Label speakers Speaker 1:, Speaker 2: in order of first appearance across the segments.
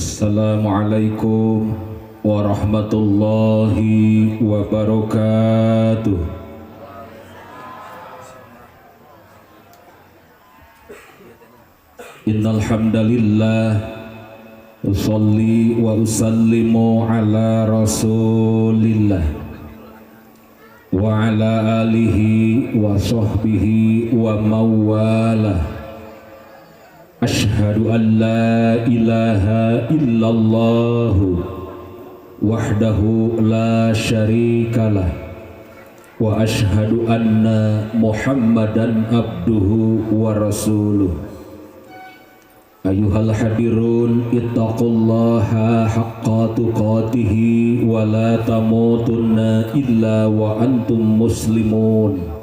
Speaker 1: Assalamualaikum warahmatullahi wabarakatuh. Innal hamdalillah usalli wa usallimu ala Rasulillah wa ala alihi wa sahbihi wa mawalah. Ashhadu an la ilaha illallah wahdahu la syarikalah wa ashhadu anna Muhammadan abduhu wa rasuluh. Ayuhal hadirun, ittaqullaha haqqa tuqatihi wa la tamutunna illa wa antum muslimun.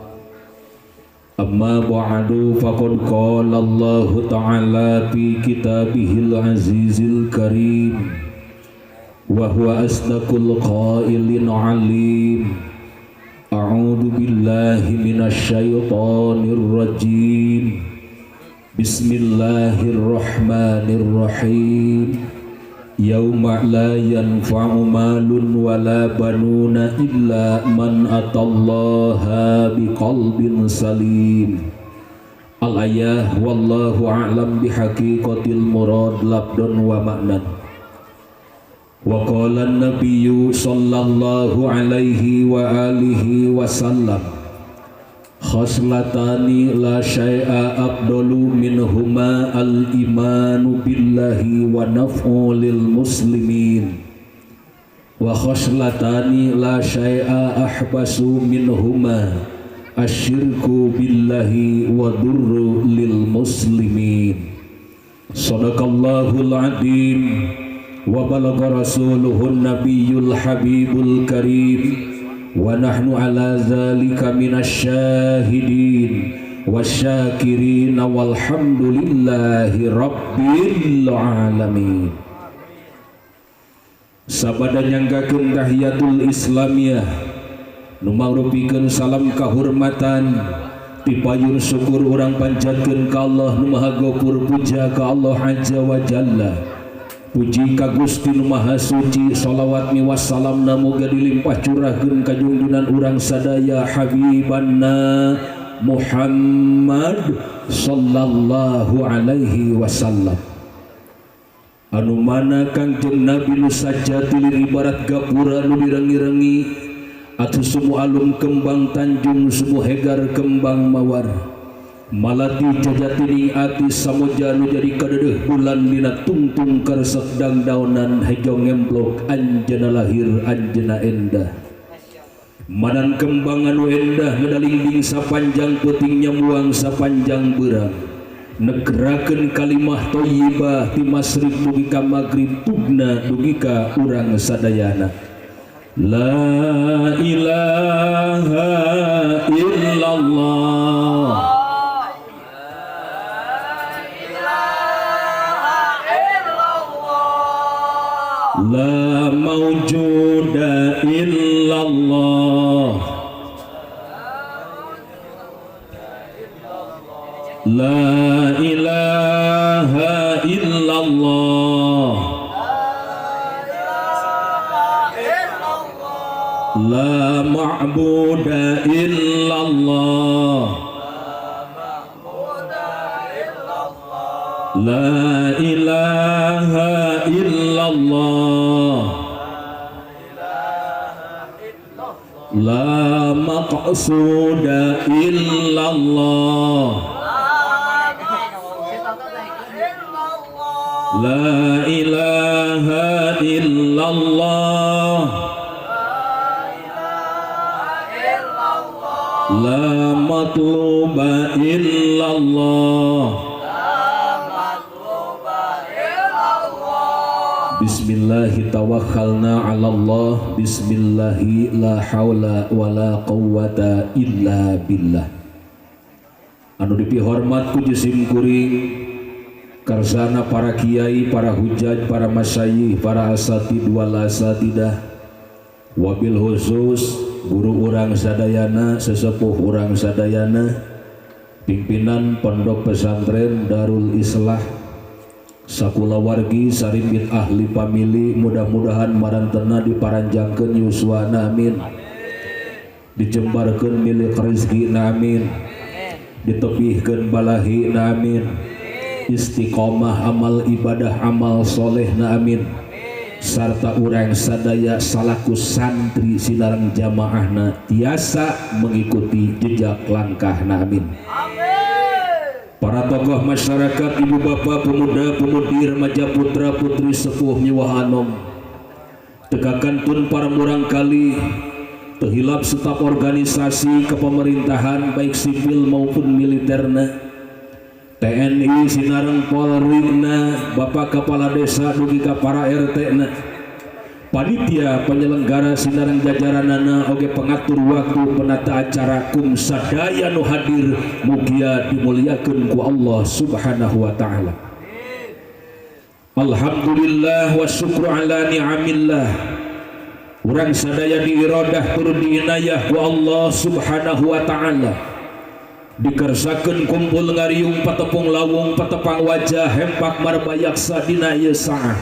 Speaker 1: Amma ba'du, faqad qala Allah ta'ala fi kitabihil azizil karim wa huwa asdaqul qailin alim. A'udzu billahi minasy syaithanir rajim. Bismillahirrahmanirrahim. Yauma la yanfa'u malun wala banuna illa man atallaha biqalbin salim. Al-ayah, wallahu a'lam bihaqiqatil murad labdon wa ma'nan. Wa qala an-nabiyyu sallallahu alaihi wa alihi wasallam, khoslatani la syai'a afdalu minhuma al-imanu billahi wa naf'u lil muslimin, wa khoslatani la syai'a ahbasu minhuma asyirku billahi wa durru lil muslimin. Sadaqallahul azim wa balagha rasuluhun nabiyyul habibul karim wa nahnu ala zalika minasyahidin wasyakirin walhamdulillahi rabbil alamin. Sabada nyanggakeun tahiyatul islamiyah nu mangrupikeun salam kahormatan, tipayun syukur urang panjatkeun ka Allah nu Maha Gofur, puja ka Allah Azza wa Jalla, puji ka Gusti nu Maha Suci. Salawat miwas salamna muga dilimpah curahkeun ka junjunan urang sadaya, Habibanna Muhammad sallallahu alaihi wasallam, anu mana Kangjeng Nabi nu sajati ibarat gapura nu direngi-rengi atuh semu alum kembang tanjung, semu hegar kembang mawar, malati jajatining ati samoja nu jadi kadedeuh bulan dina tungtung karesek dangdaunan hejo ngemplok. Anjeuna lahir, anjeuna endah, manan kembang anu endah ngadalingbing sapanjang peuting, nyamuang sapanjang beurang, negerakeun kalimah thayyibah ti masyrik dugi ka magrib, tugna dugi ka urang sadayana. La ilaha illallah. La mawjuda illallah. La ilaha illallah. La ma'buda illallah. La ilaha illallah. La maqsuda illallah. La ilaha illallah. La matluba illallah. Bismillahi tawakkalna ala Allah. Bismillahi la hawla wa la quwwata illa billah. Anu dipihormat ku jisim kuring karsana para kiai, para hujaj, para masyayikh, para asatid wal asatidah, wabil khusus guru urang sadayana, sesepuh urang sadayana, pimpinan Pondok Pesantren Darul Islah. Sakulawargi sarimbit ahli famili, mudah-mudahan marantena diparanjangkeun yuswana, amin. Dijembarkeun milik rezeki, amin. Ditebihkeun balahi, amin. Istiqomah amal ibadah, amal soleh, amin. Sarta urang sadaya salaku santri sinareng jamaahna tiasa mengikuti jejak langkahna, amin. Para tokoh masyarakat, ibu bapak, pemuda pemudi, remaja, putra putri, sepuh miwah anom, teu kakantun para murangkalih, teu hilap staf organisasi kepemerintahan baik sipil maupun militerna, TNI sinareng Polri na, Bapak Kepala Desa dugi ka para RT na, panitia penyelenggara sinareng jajaranana, oge pengatur waktu, penata acara, kum sadaya nu hadir, mugia dimuliakeun ku Allah Subhanahu wa taala. Alhamdulillah wa syukru ala ni'amillah. Urang sadaya diirodah turun diinayah ku Allah Subhanahu wa taala. Dikersakeun kumpul ngariung patepung lawung, patepang wajah, hempak marbayaksa dina ieu saah.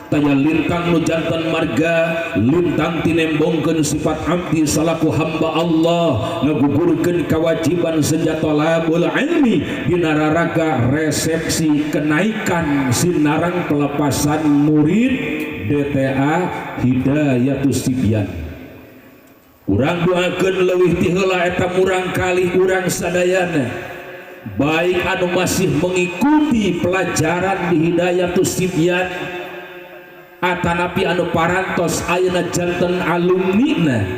Speaker 1: Taya lintang nu janten marga lintang tinembongkeun sifat abdi salaku hamba Allah, ngagugurkeun kewajiban senjata tolabul ilmi dina raraga resepsi kenaikan sinareng pelepasan murid DTA Hidayatus Tibyan. Urang doakeun leuwih ti heula eta murangkalih urang sadayana, baik anu masih mengikuti pelajaran di Hidayatus Tibyan atanapi anu parantos ayeuna janten alumni,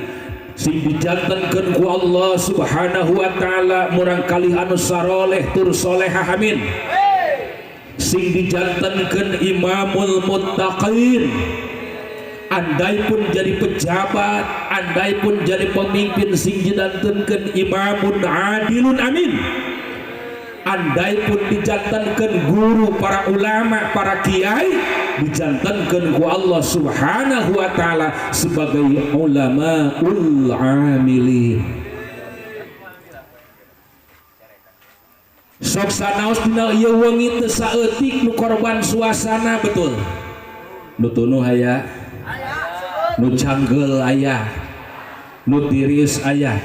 Speaker 1: sing dijantenkeun ku Allah Subhanahu wa taala murangkalih anu saroleh tur solehah, amin. Sing dijantenkeun imamul muttaqin. Andai pun jadi pejabat, andai pun jadi pemimpin, sing dijantenkeun imamun adilun, amin. Andai pun dijantenkeun guru, para ulama, para kiai, dijantenkeun ku Allah Subhanahu wa taala sebagai ulama ul amilin. Sok sanaos dina ieu wengi teu saeutik nu korban suasana, betul. Nu tunuh aya, nu canggeul aya, nu tiris aya.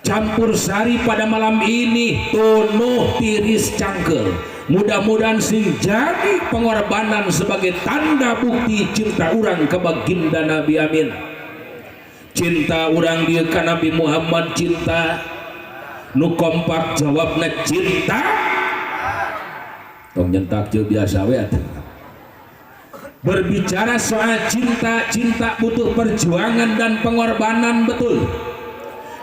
Speaker 1: Campur sari pada malam ini, tunuh tiris cangkel. Mudah-mudahan sing jadi pengorbanan sebagai tanda bukti cinta urang ke baginda Nabi, amin. Cinta urang dia ka Nabi Muhammad, cinta nu kompak jawabna cinta. Tong nyentak jeung biasa we atuh. Berbicara soal cinta, cinta butuh perjuangan dan pengorbanan, betul.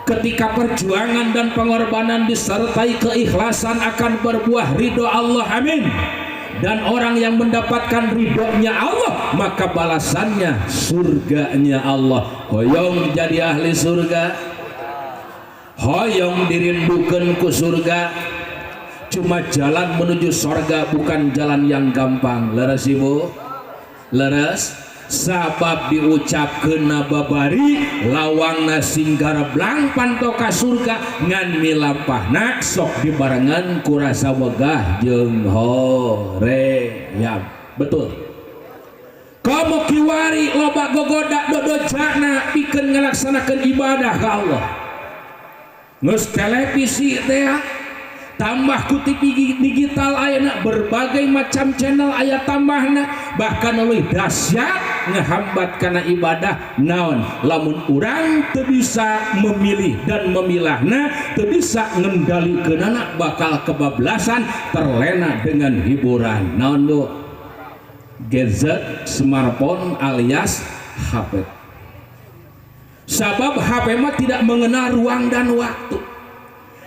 Speaker 1: Ketika perjuangan dan pengorbanan disertai keikhlasan akan berbuah ridho Allah, amin. Dan orang yang mendapatkan ridhonya Allah, maka balasannya surganya Allah. Hoyong jadi ahli surga, hoyong dirindukan ku surga. Cuma jalan menuju surga bukan jalan yang gampang. Leres ibu? Leres? Sabab diucapkeun babari lawangna sing garablang panto ka surga, ngan milampahna sok dibarengan ku rasa wegah jeung hoream, betul. Komo kiwari loba gogoda dodojana pikeun ngalaksanakeun ibadah ka Allah. Geus televisi teh tambah ku TV digital ayeuna, berbagai macam channel aya tambahna, bahkan leuwih dahsyat ngehambat kana ibadah naon lamun urang teu bisa memilih dan memilahna, teu bisa ngendalikeunana, bakal kebablasan terlena dengan hiburan naon bu, gadget, smartphone alias HP. Sabab HP mah tidak mengenal ruang dan waktu.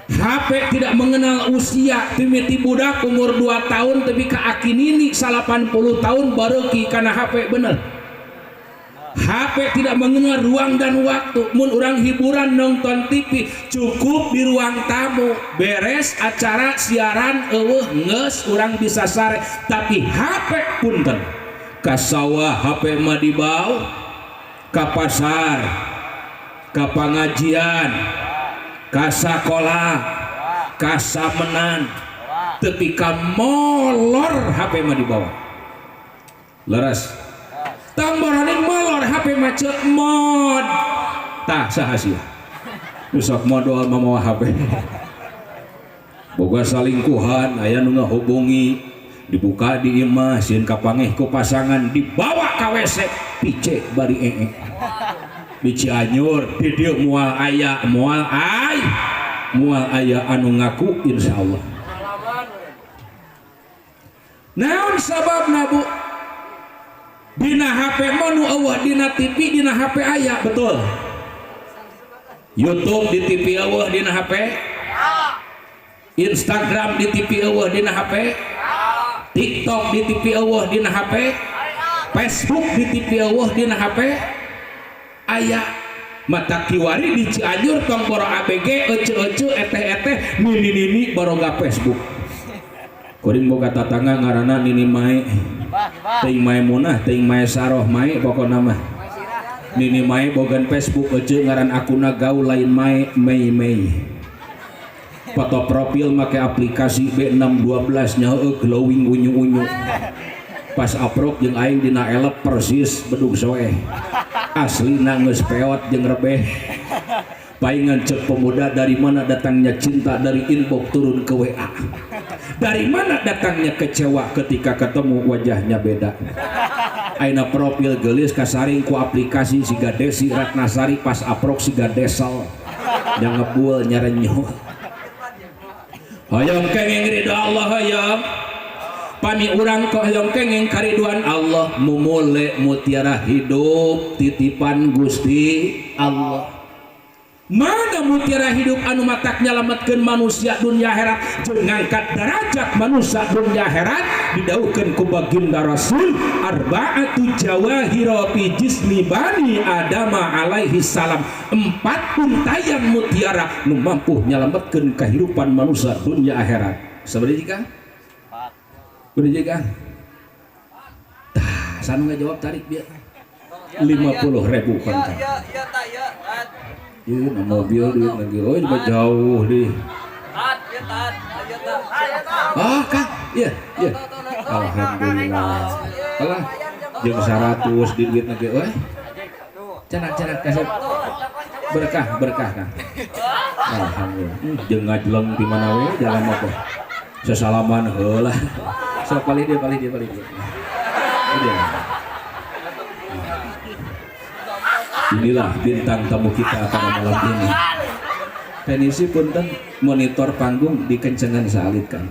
Speaker 1: HP tidak mengenal usia. Timiti budak umur 2 tahun tapi ke aki nini 80 tahun bareuki kana HP, bener. HP tidak mengenal ruang dan waktu. Mun urang hiburan nonton TV cukup di ruang tamu, beres acara siaran eueuh geus urang bisa sare. Tapi HP punten, ka sawah HP mah dibawa, ka pasar, ka pangajian, ka sakola, ka samenan. Tepi ka molor HP mah dibawa. Leres. Tong boroning molor HP mah ceuk mod. Tah saha sia? Nu sok modol mamawa HP. Boga salingkuhan aya nu ngahubungi dibuka di imah sieun kapangeh ku pasangan dibawa ka WC pice bari ee. Di Cianjur di dieu moal aya moal ay moal aya anu ngaku insyaallah. Naon sababna Bu? Dina HP mah nu eueuh dina TV dina HP aya betul. YouTube di TV eueuh dina HP. Instagram di TV eueuh dina HP. TikTok di TV eueuh dina HP. Facebook di TV eueuh dina HP. Aya mata kiwari di Cianjur tong boro ABG ece-ece eteh-eteh nini-nini baroga Facebook. Kuring boga tatangga ngaranna Nini Mae. Teuing Maemunah, teuing Mae Saroh Mae pokona mah. Nini Mae bogan Facebook ece ngaran akunna gaul lain Mae Mei Mei. Foto profil make aplikasi B612 nya heueuh glowing unyu-unyu. Pas aprok jeung aing dina elep persis bedug soeh. Aslina geus peot jeung rebeh. Paingan cek pemuda dari mana datangnya cinta dari inbox turun ke WA. Dari mana datangnya kecewa ketika ketemu wajahnya beda. Aina profil gelis kasaring ku aplikasi siga Desi Ratnasari pas aprok siga Desel. Yang ngebul nyarenyo. Hayang kenging ridho Allah hayang. Pami urang kok hayang kenging kariduan Allah mumule mutiara hidup titipan Gusti Allah. Mana mutiara hidup anu matak nyalametkeun manusia dunia akhirat jeung ngangkat derajat manusia dunia akhirat didauhkeun ku baginda Rasul arba'atu jawahira fi jismi bani Adama alaihi salam, empat untayan mutiara nu mampu nyalametkeun kehidupan manusia dunia akhirat. Sabaraha jika? Udah jika? Tah, sanu ngajawab tarik dia 50.000 kontak.
Speaker 2: Iya, iya, tak, iya, tat.
Speaker 1: Iya, na mobil dia lagi. Oh, coba jauh deh.
Speaker 2: Tat, iya, tat, iya, tat.
Speaker 1: Ah, Kang. Iya, iya. Alhamdulillah. Alah, jeung 100 di duit lagi euy. Cenah-cenah kasep. Berkah, berkah, Kang. Alhamdulillah. Jeung ngajleng di mana we jalan mah teh. Sesalaman heula. Sok palih dia, palih dia, palih dia. Dia. Inilah bintang tamu kita pada malam ini. Teknisi punten monitor panggung dikencengan saalit kan.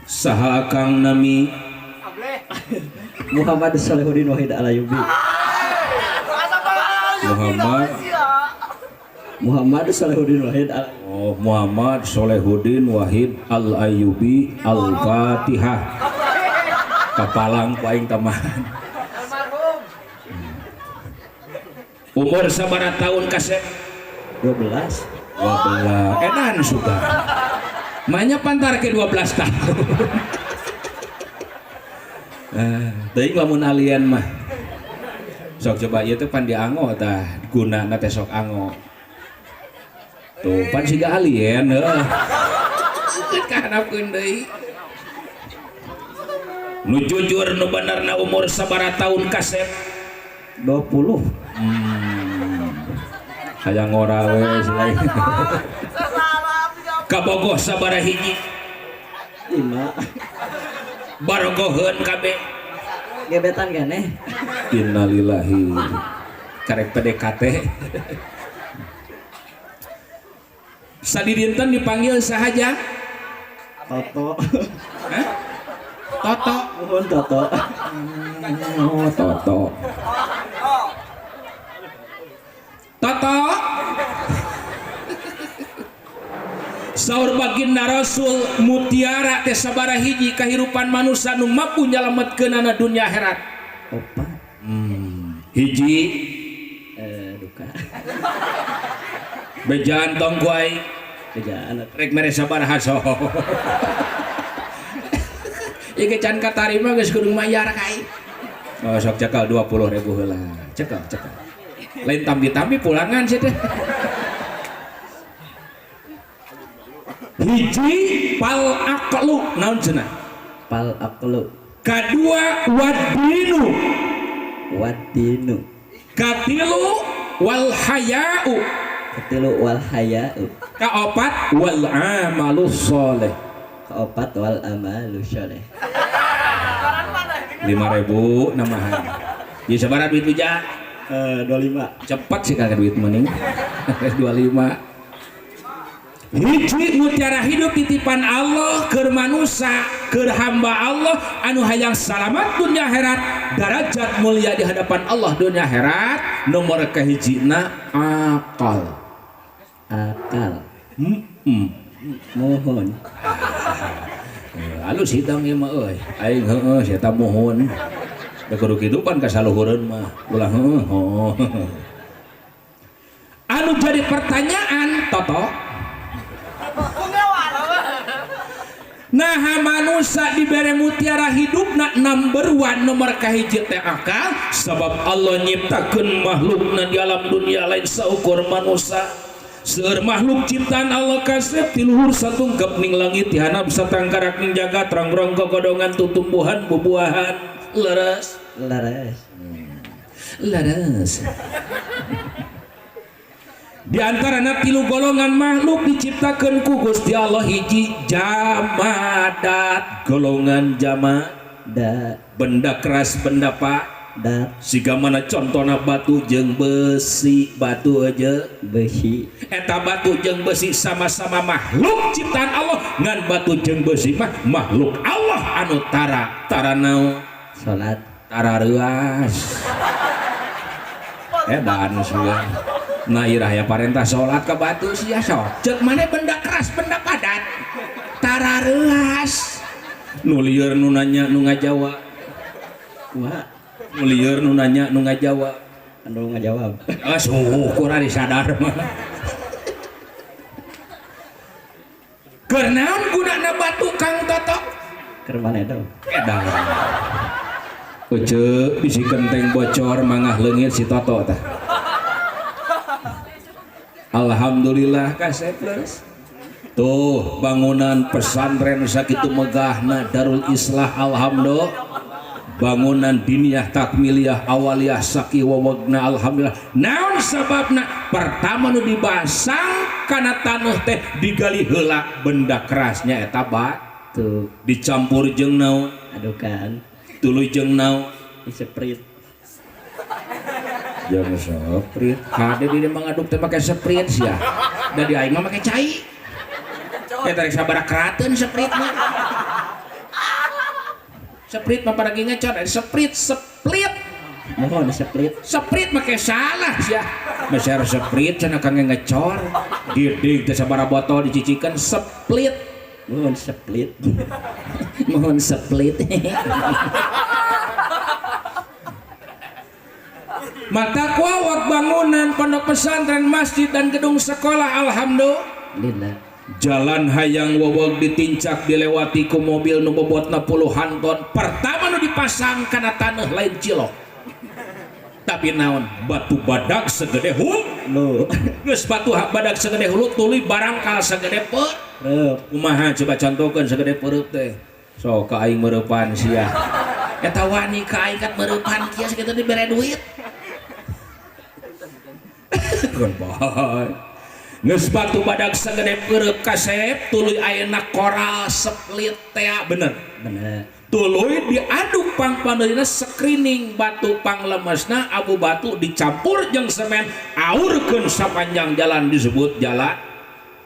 Speaker 1: Saha akang nami?
Speaker 3: Muhammad Solehudin Wahid Alayubi.
Speaker 1: Muhammad
Speaker 3: Muhammad Solehudin Wahid Al
Speaker 1: Oh, Muhammad Solehudin Wahid Al Ayyubi Al Fatihah. Kapalang ku aing tamahan. Umur sabaraha tahun kasep?
Speaker 3: 12.
Speaker 1: 12. Edan suka. Manya pantar ke 12 tahun. Teuing lamun alien mah. Sok coba ieu teh pan diango tah gunana teh sok ango. Tuh pan siga alien heuh. Kahanapkeun deui. Nu jujur nu benerna umur sabaraha tahun kasep?
Speaker 3: 20.
Speaker 1: Hayang ngora we selain. Kabogoh sabaraha hiji?
Speaker 3: 5.
Speaker 1: Barogoheun kabeh.
Speaker 3: Gebetan keneh.
Speaker 1: Innalillahi. Karek PDKT. Sadidinten dipanggil sahaja?
Speaker 3: Toto.
Speaker 1: Hah? Toto.
Speaker 3: Mohon Toto.
Speaker 1: Oh, Toto. Toto. Saur baginda Rasul mutiara teh sabaraha hiji kahirupan manusia nu mampu nyalametkeunana dunia akhirat.
Speaker 3: Opat.
Speaker 1: Hiji
Speaker 3: Duka.
Speaker 1: Bejaan tong ku aing.
Speaker 3: Bejaan.
Speaker 1: Rek mere sabaraha sok. Ieu ge can katarima geus kudu mayar ka aing. Oh, sok cekal 20.000 heula. Cekal, cekal. Lain tambi-tambi pulangan sih teh. Hiji fal aqlu naon cenah?
Speaker 3: Fal aqlu.
Speaker 1: Kadua wadinu.
Speaker 3: Wadinu.
Speaker 1: Katilu wal haya'u.
Speaker 3: Katilu wal haya'u.
Speaker 1: Kaopat wal amalu sholeh.
Speaker 3: Kaopat wal amalu sholeh.
Speaker 1: 5.000 namahan. Jadi sabaraha duit puja?
Speaker 3: 25.
Speaker 1: Cepat sih kagak duit mending. 25. Hiji mutiara hidup titipan Allah keur manusia, keur hamba Allah anu hayang salamat dunia akhirat, darajat mulia di hadapan Allah dunia akhirat, nomor kahijina akal.
Speaker 3: Akal.
Speaker 1: Mohon. Halus hidang ieu mah euy. Aing heueuh sia ta mohon. Da kudu kitu pan kasaluhureun mah. Ulah heueuh. Oh. Anu jadi pertanyaan Toto. Nah manusia dibere mutiara hidupna number one nomor kahiji teh akal, sebab Allah nyiptakeun makhlukna di alam dunia lain saukur manusia. Seueur makhluk ciptaan Allah kasep ti luhur satungkep ning langit ti handap satangkarak ning jagat rang-rang kokodongan tutumbuhan bubuahan. Leres.
Speaker 3: Leres.
Speaker 1: Leres. Di antarana tilu golongan makhluk diciptakan ku Gusti Allah, hiji jamadat, golongan jamadat, benda keras benda padat, siga mana contona batu jeung besi, batu aja
Speaker 3: besi,
Speaker 1: eta batu jeung besi sama-sama makhluk ciptaan Allah, ngan batu jeung besi mah makhluk Allah anu tara tara naon
Speaker 3: salat
Speaker 1: tara reuas edan sia. Nah irah ya parentah sholat ke batu sia sok cek mana benda keras benda padat tara reuas nu lieur nu nanya nu ngajawab
Speaker 3: kumaha
Speaker 1: nu lieur nu nanya nu ngajawab
Speaker 3: anu ngajawab
Speaker 1: ah syukur ari sadar mah keur naon gunana batu Kang Toto
Speaker 3: keur maneh dong
Speaker 1: edan Uce bisi kenteng bocor mangah leungit si Toto tah. Alhamdulillah kasep leres. Tuh bangunan pesantren sakitu megahna Darul Islah alhamdulillah. Bangunan diniyah takmiliyah awaliyah saki wawagna alhamdulillah. Naon sababna? Pertama nu dibasang kana taneuh teh digali heula benda kerasnya eta batu dicampur jeung naon?
Speaker 3: Adukan.
Speaker 1: Tuluy jeung naon?
Speaker 3: Seprit.
Speaker 1: Jangan seprit. Hade di mah ngaduk teh make seprit sia. Da di aing mah make cai. Ya tarik sabaraha kerateun seprit mah. Seprit mah pada ngecor, seprit seplit.
Speaker 3: Mohon seprit.
Speaker 1: Seprit make salah sia. Meser seprit cenah kangge ngecor. Didik teh sabaraha botol dicicikeun seplit.
Speaker 3: Mohon seplit.
Speaker 1: Mohon seplit. Mata kuawak bangunan pondok pesantren, masjid dan gedung sekolah alhamdulillah. Jalan hayang weweg ditincak dilewati ku mobil nu bobotna puluhan ton. Pertama nu dipasang kana taneuh lain cilok. Tapi naon batu badak segede hulu. Geus batu badak segede hulu tuluy barangkal segede peureub. Kumaha coba contohkeun segede peureub teh. Sok ka aing meureupan sia. Eta wani ka aing kat meureupan kieu sakitu dibere duit. Keun bae. Geus batu badak segede peureub kasep tuluy ayeuna koral seplit tea bener.
Speaker 3: Bener.
Speaker 1: Tuluy diaduk pangpandeurina screening batu panglemesna abu batu dicampur jeung semen aurkeun sapanjang jalan disebut jalan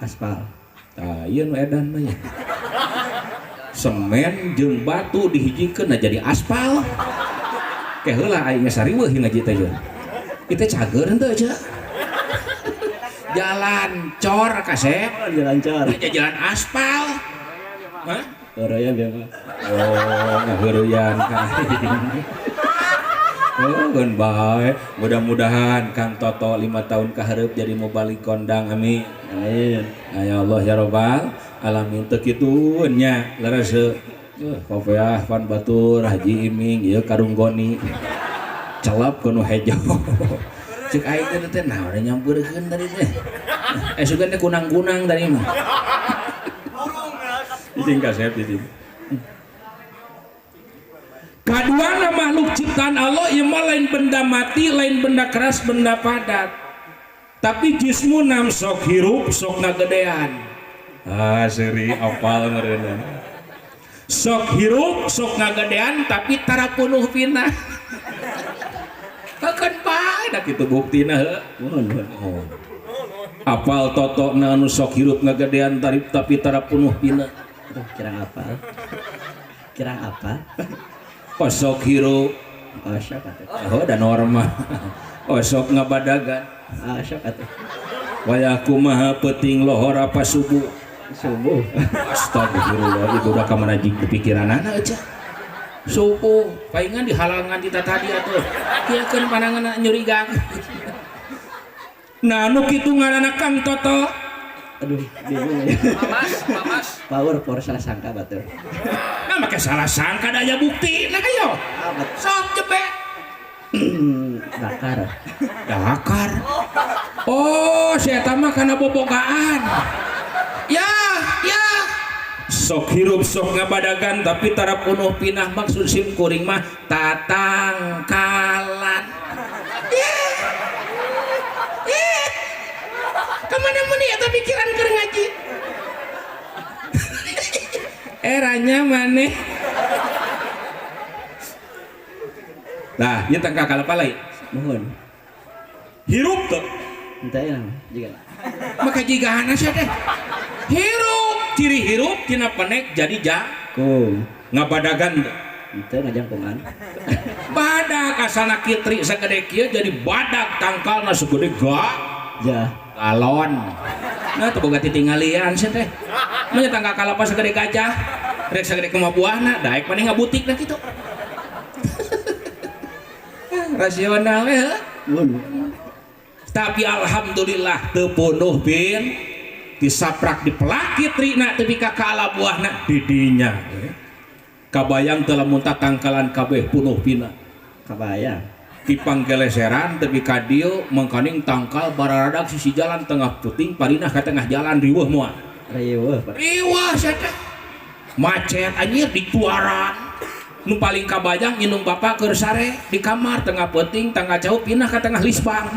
Speaker 3: aspal.
Speaker 1: Tah ieu nu edan mah nya. Semen jeung batu dihijikeun nah jadi aspal. Ke heula aing geus sariweuh ngaji teh ieu. Ieu cager henteu aja. Jalan cor kasep,
Speaker 3: jalan cor.
Speaker 1: Jalan aspal. Hah?
Speaker 3: Heureyan bieu mah.
Speaker 1: Oh, ngaheureyan ka. Oh, geun bae. Mudah-mudahan Kang Toto 5 tahun ka hareup jadi mau balik kondang amin.
Speaker 3: Amin.
Speaker 1: Ya Allah ya Rabbal alamin teu kitu nya leres heuh. Kopeah pan batur Haji Iming ieu karunggoni. Celap ku nu hejo. Cek aing teh naon nyampeurkeun tadi teh. Sugan teh kunang-kunang tadi mah. Cicing kasep cicing. Kaduana makhluk ciptaan Allah ieu mah lain benda mati, lain benda keras, benda padat. Tapi jismu nam sok hirup, sok ngagedean. Ah, seuri apal meureunna. Sok hirup, sok ngagedean tapi tara punuh pinah. Keun bae da kitu buktina heuh.
Speaker 3: Mohon, mohon.
Speaker 1: Oh. Apal totona anu sok hirup ngagedean tarip tapi tara punuh pina.
Speaker 3: Aduh, kirang apa? Kirang apa?
Speaker 1: Osok hirup,
Speaker 3: Oh, sok atuh.
Speaker 1: oh da normal. Osok ngabadagan.
Speaker 3: Ah, sok atuh.
Speaker 1: Wayah kumaha peuting lohor apa subuh.
Speaker 3: Subuh.
Speaker 1: Astagfirullah, itu udah kamana jing pikiranana aja. Subuh, palingan dihalangan ti tadi atuh. Kieukeun pananganna nyurigang. Nah, nu kitu ngaranna Kang Toto.
Speaker 3: Aduh, bingung ya.
Speaker 2: Mamas, mamas.
Speaker 3: Power por salah sangka batur.
Speaker 1: Nah, make salah sangka da aya bukti. Nah, ayo.
Speaker 3: Amat.
Speaker 1: Sok jebe.
Speaker 3: Bakar.
Speaker 1: Dakar. Oh, saya mah kana bobogaan. Ya, ya. Sok hirup sok ngabadagan tapi tara punuh pinah maksud sim kuring mah tatangkalan. Ya. Ya. Kemana meni eta pikiran keur ngaji? Eranya maneh. Nah, ieu tangka kalapa lain.
Speaker 3: Mohon.
Speaker 1: Hirup tuh.
Speaker 3: Entah ya jika.
Speaker 1: Maka jigana sia teh. Hirup, ciri hirup tina penek jadi ja
Speaker 3: Kung.
Speaker 1: ngabadagan teh.
Speaker 3: Entah ngajangkungan.
Speaker 1: Badak asana kitri sagede kieu jadi badak tangkalna segede ga
Speaker 3: Ja.
Speaker 1: galon. Nah teu boga titinggalian sia teh. Manya tangkal kalapa segede gajah, rek segede kumaha buahna, daek maneh ngabutik dah kitu. Rasional we heuh.
Speaker 3: Mun.
Speaker 1: Tapi alhamdulillah teu punuh bin disaprak dipelak kitrina tepi ka kaala buahna didinya. Kabayang teu lamun tatangkalan kabeh punuh pina.
Speaker 3: Kabayang.
Speaker 1: Dipanggeleseran tepi ka dieu mangkaning tangkal bararadag sisi jalan tengah puting parinah ka tengah jalan riweuh moal.
Speaker 3: Riweuh, Pak.
Speaker 1: Riweuh sia teh. Macet anjir dituaran. Nu paling kabayang indung bapak keur sare di kamar tengah peuting tangga jauh pindah ka tengah lisbang.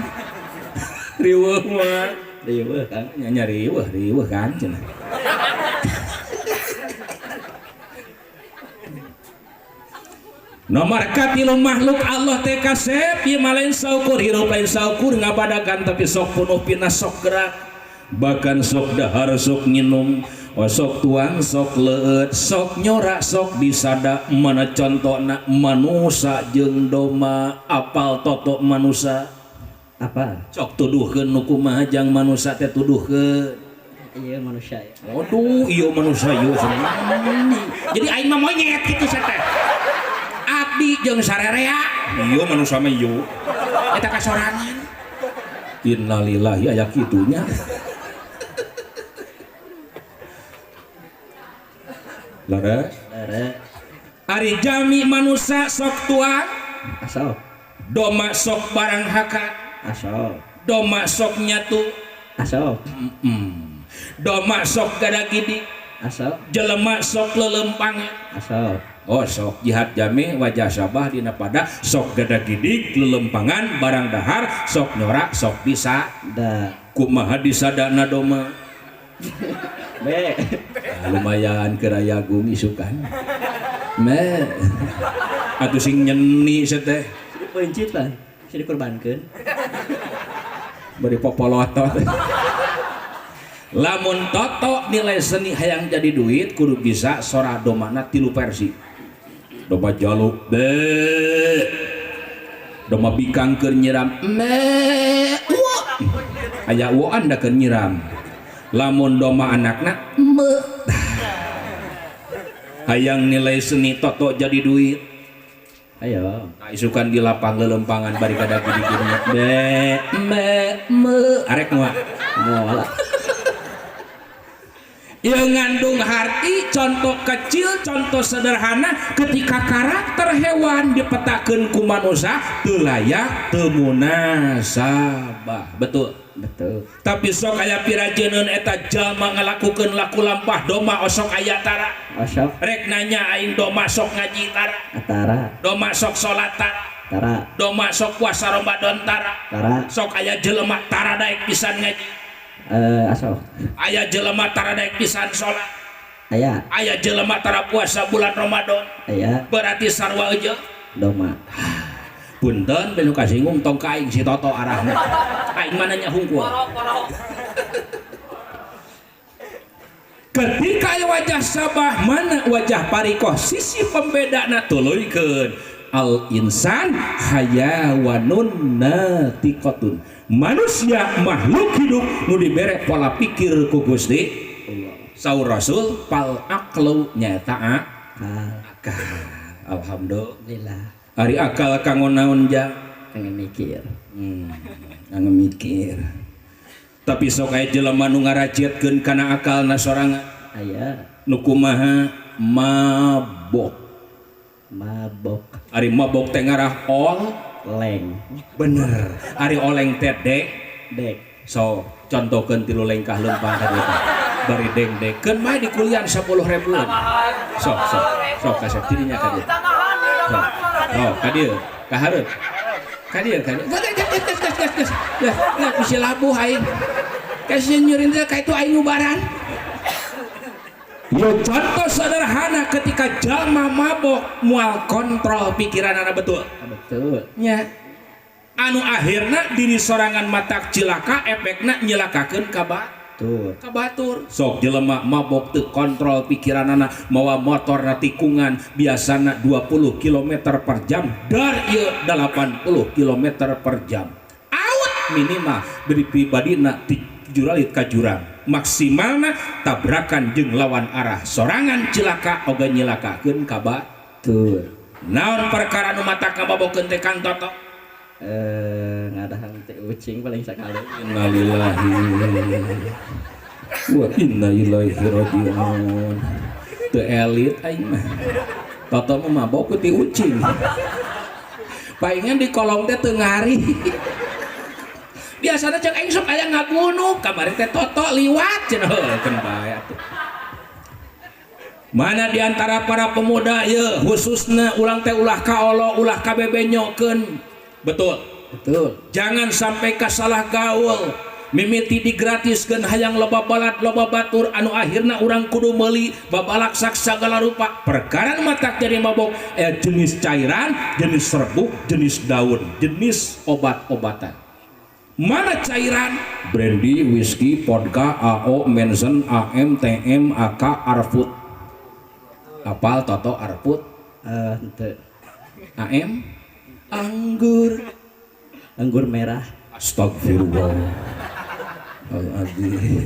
Speaker 1: Riweuh mah.
Speaker 3: Riweuh, Kang.
Speaker 1: Nya riweuh, riweuh kan cenah. Nomor katilu makhluk Allah teh kasep ieu mah lain saukur hirup lain saukur ngabadagan tapi sok punuh pinah sok gerak bahkan sok dahar sok nginum sok tuang sok leueut sok nyorak sok disada mana contona manusa jeung doma apal toto manusa
Speaker 3: Apa?
Speaker 1: sok tuduhkeun nu kumaha jang manusa teh tuduhkeun.
Speaker 3: Iya manusia ya.
Speaker 1: Waduh, iya manusia ieu cenah. Jadi aing mah monyet kitu sia teh. Abdi jeung sarerea. Iya manusia mah ieu. Eta kasorangan. Innalillahi aya kitunya. Laras.
Speaker 3: Lere.
Speaker 1: Ari jami manusia sok tuang,
Speaker 3: Asal.
Speaker 1: doma sok barang haka,
Speaker 3: Asal.
Speaker 1: doma sok nyatu,
Speaker 3: Asal.
Speaker 1: Doma sok gada gidi,
Speaker 3: Asal.
Speaker 1: jelema sok lelempangan.
Speaker 3: Asal.
Speaker 1: Oh sok jihad jami wajah sabah dina pada sok gada gidik lelempangan barang dahar sok nyorak sok bisa
Speaker 3: Da.
Speaker 1: kumaha disadana doma.
Speaker 3: Be.
Speaker 1: Nah, lumayan kerayagung isukan me atuh sing nyeni teh
Speaker 3: Sini pencit lah. Sini kurbankeun.
Speaker 1: bari popolotot. Lamun toto nilai seni hayang jadi duit kudu bisa sora domana tilu versi. Doma jaluk be, doma bikang keur nyiram me, wo aya woan da keur nyiram. Lamun doma anakna me. Hayang nilai seni toto jadi duit.
Speaker 3: Ayo.
Speaker 1: Nah, isukan di lapang lelempangan bari kada gini-gini be me me arek moal.
Speaker 3: Moal.
Speaker 1: Yang ngandung harti contoh kecil, contoh sederhana, ketika karakter hewan dipetakeun ku manusia teu layak, teu munasabah, betul?
Speaker 3: Betul.
Speaker 1: Tapi sok aya pirajeuneun eta jalma ngalakukeun laku lampah doma, osok aya tara?
Speaker 3: Osok.
Speaker 1: Rek nanya aing, doma sok ngaji tara?
Speaker 3: Tara.
Speaker 1: Doma sok salat tara?
Speaker 3: Tara.
Speaker 1: Doma sok puasa Ramadan tara?
Speaker 3: Tara.
Speaker 1: Sok aya jelema tara daek pisan ngaji?
Speaker 3: Eh, asok.
Speaker 1: Aya jelema tara daek pisan salat?
Speaker 3: Aya.
Speaker 1: Aya jelema tara puasa bulan Ramadan?
Speaker 3: Aya.
Speaker 1: Berarti sarua aja.
Speaker 3: Doma.
Speaker 1: Punten benu kasinggung, tong ka aing si Toto arahna, aing mah nanya hungkul.
Speaker 2: Porok, porok.
Speaker 1: Ketika aya wajah sabah, mana wajah parikoh, sisi pembedana tuluykeun al insan hayawanun natiqatun, manusia makhluk hidup nu dibere pola pikir ku Gusti
Speaker 3: Allah.
Speaker 1: Saur Rasul fal aqlu nyata
Speaker 3: Akal.
Speaker 1: Akal, alhamdulillah.
Speaker 3: Alhamdulillah.
Speaker 1: Ari akal kanggo naon ja?
Speaker 3: Pengen mikir.
Speaker 1: Kanggo mikir, tapi sok aya jelema nu ngarajetkeun kana akalna sorangan.
Speaker 3: Aya.
Speaker 1: Nu kumaha? Mabok.
Speaker 3: Mabok.
Speaker 1: Ari mabok teh ngarah ol
Speaker 3: Leng.
Speaker 1: Bener. Ari oleng teh dek.
Speaker 3: Dek.
Speaker 1: So contohkeun tilu lengkah leumpang ka dieu teh bari deng dekeun mah di kuliah 10 ribuan. Sok sok sok, kasep dirinya ka dieu.
Speaker 2: Tambahan,
Speaker 1: Sok. Oh, ka dieu, ka hareup, ka dieu, ka dieu. Gas gas gas gas gas gas gas. Ya, ya bisi labuh aing. Kasih nyurin teh ka itu aing ngubaran. Yo, contoh sederhana, ketika jalma mabok mual kontrol pikiran anak, betul?
Speaker 3: Betul.
Speaker 1: Nya, anu akhirna diri sorangan matak cilaka, efekna nyilakakeun ka
Speaker 3: Betul.
Speaker 1: ka batur. Sok jelema mabok teu kontrol pikiran anak, mawa motor na tikungan biasana 20 km per jam, dar ieu 80 km per jam, out minimal beri pribadina ti juralit ka jurang, maksimalna tabrakan jeung lawan arah, sorangan cilaka oge nyilakakeun ka
Speaker 3: Betul.
Speaker 1: Naon perkara nu matak ngababokeun teh, Kang Toto?
Speaker 3: Eh, ngadahan teh ucing paling sekali.
Speaker 1: Innalillahi wa inna ilaihi rajiun. Teu elit aing mah. Toto mah mabok ku ti ucing. Palingan di kolong teh teu ngari. Biasana cek aing sok aya ngagunuk, kamari teh Toto liwat cenah, heuh keun bae atuh. Mana di antara para pemuda ye khususna ulang teh ulah kaolo, ulah kabebenyokeun. Betul?
Speaker 3: Betul.
Speaker 1: Jangan sampai kasalah gaul, mimiti digratiskeun hayang loba balat, loba batur, anu akhirna urang kudu meuli babalak sak sagala rupa perkara nu matak jadi mabok. Jenis cairan, jenis serbuk, jenis daun, jenis obat-obatan. Mana cairan? Brandy, whisky, vodka, AO, Manson, AM, TM, AK, Arfut. Apal Toto Arfut?
Speaker 3: Eh, henteu.
Speaker 1: AM, anggur.
Speaker 3: Anggur merah.
Speaker 1: Astagfirullah. Al-Azim.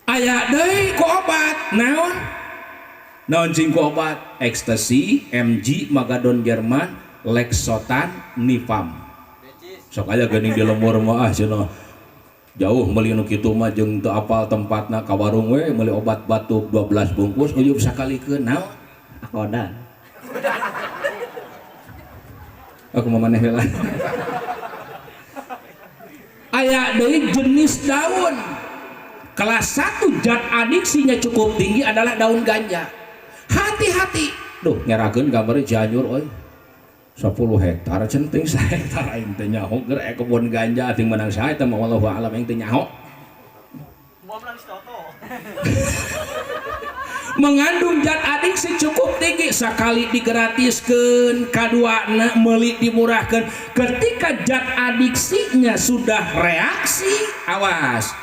Speaker 1: Aya deui ku obat. Naon? Naon cing ku obat? Ekstasi, MG, Magadon Jerman, Lexotan, Nifam. Sok aya geuning di lembur mah, ah cenah jauh meuli nu kitu mah jeung teu apal tempatna, ka warung we meuli obat batuk 12 bungkus, ujub sakalikeun naon?
Speaker 3: Akoda.
Speaker 1: Aku mau maneh heula. Aya deui jenis daun. Kelas 1 zat adiksinya cukup tinggi adalah daun ganja. Hati-hati. Duh, ngerakeun gambarnya Cianjur euy. 10 hektar centing hektar aing teh nyaho keur aya kebun ganja ting menang saha eta mah, wallahu alam, aing teh nyaho.
Speaker 2: Mau menang si Toto.
Speaker 1: Mengandung zat adiksi cukup tinggi, sekali digratiskan, kaduana meuli dimurahkan, ketika zat adiksinya sudah reaksi, awas,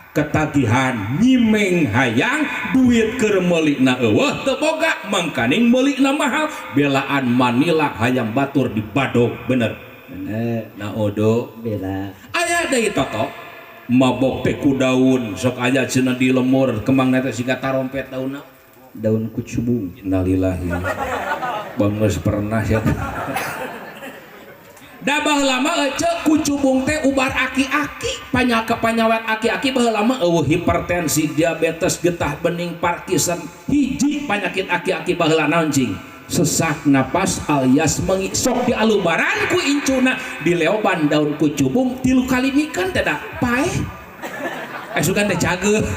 Speaker 1: ketagihan, nyimeng hayang duit keur meulina eueuh teu boga, mangkaning meulina mahal, belaan Manila hayang batur dibadog, bener?
Speaker 3: Bener.
Speaker 1: Nah, odo.
Speaker 3: Bela.
Speaker 1: Aya deui Toto, mabok teh ku daun. Sok aya cenah di lemur kembang teh siga tarompet, daunna.
Speaker 3: Daun kucubung.
Speaker 1: Innalillahi. Bang geus pernah ya. Da baheula mah ece kucubung teh ubar aki-aki, panyawat aki-aki baheula mah eueuh hipertensi, diabetes, getah bening, Parkinson. Hiji penyakit aki-aki baheula naon cing? Sesak napas alias mengi. Sok dialubaran ku incuna, dileoban daun kucubung 3 kali mikan teh da paeh. Sugan teh cageuh.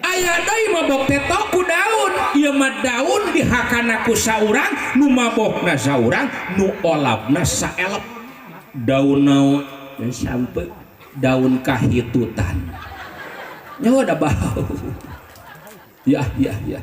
Speaker 1: Aya deui mabok teh ku daun. Ieu mah daun dihakana ku saurang, nu mabokna saurang, nu olabna saelep. Daun naon?
Speaker 3: Dan sampe
Speaker 1: daun kahitutan. Nyawa da bau. Ya ya ya.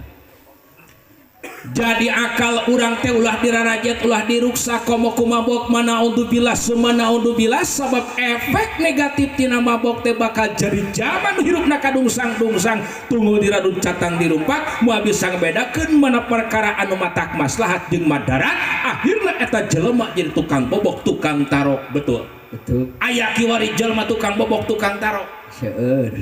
Speaker 1: Jadi akal urang teh ulah dirarajet, ulah diruksa komo ku mabok mana udzubillah sumana udzubillah, sabab efek negatif tina mabok teh bakal jadi zaman hirupna kadungsang-dungsang tunggu diradun catang dirumpak moal bisa ngebedakeun mana perkara anu matak maslahat jeung madarat. Akhirna eta jelema jadi tukang bobok, tukang tarok. Betul
Speaker 3: betul.
Speaker 1: Aya kiwari jelema tukang bobok, tukang tarok.
Speaker 3: Seueur.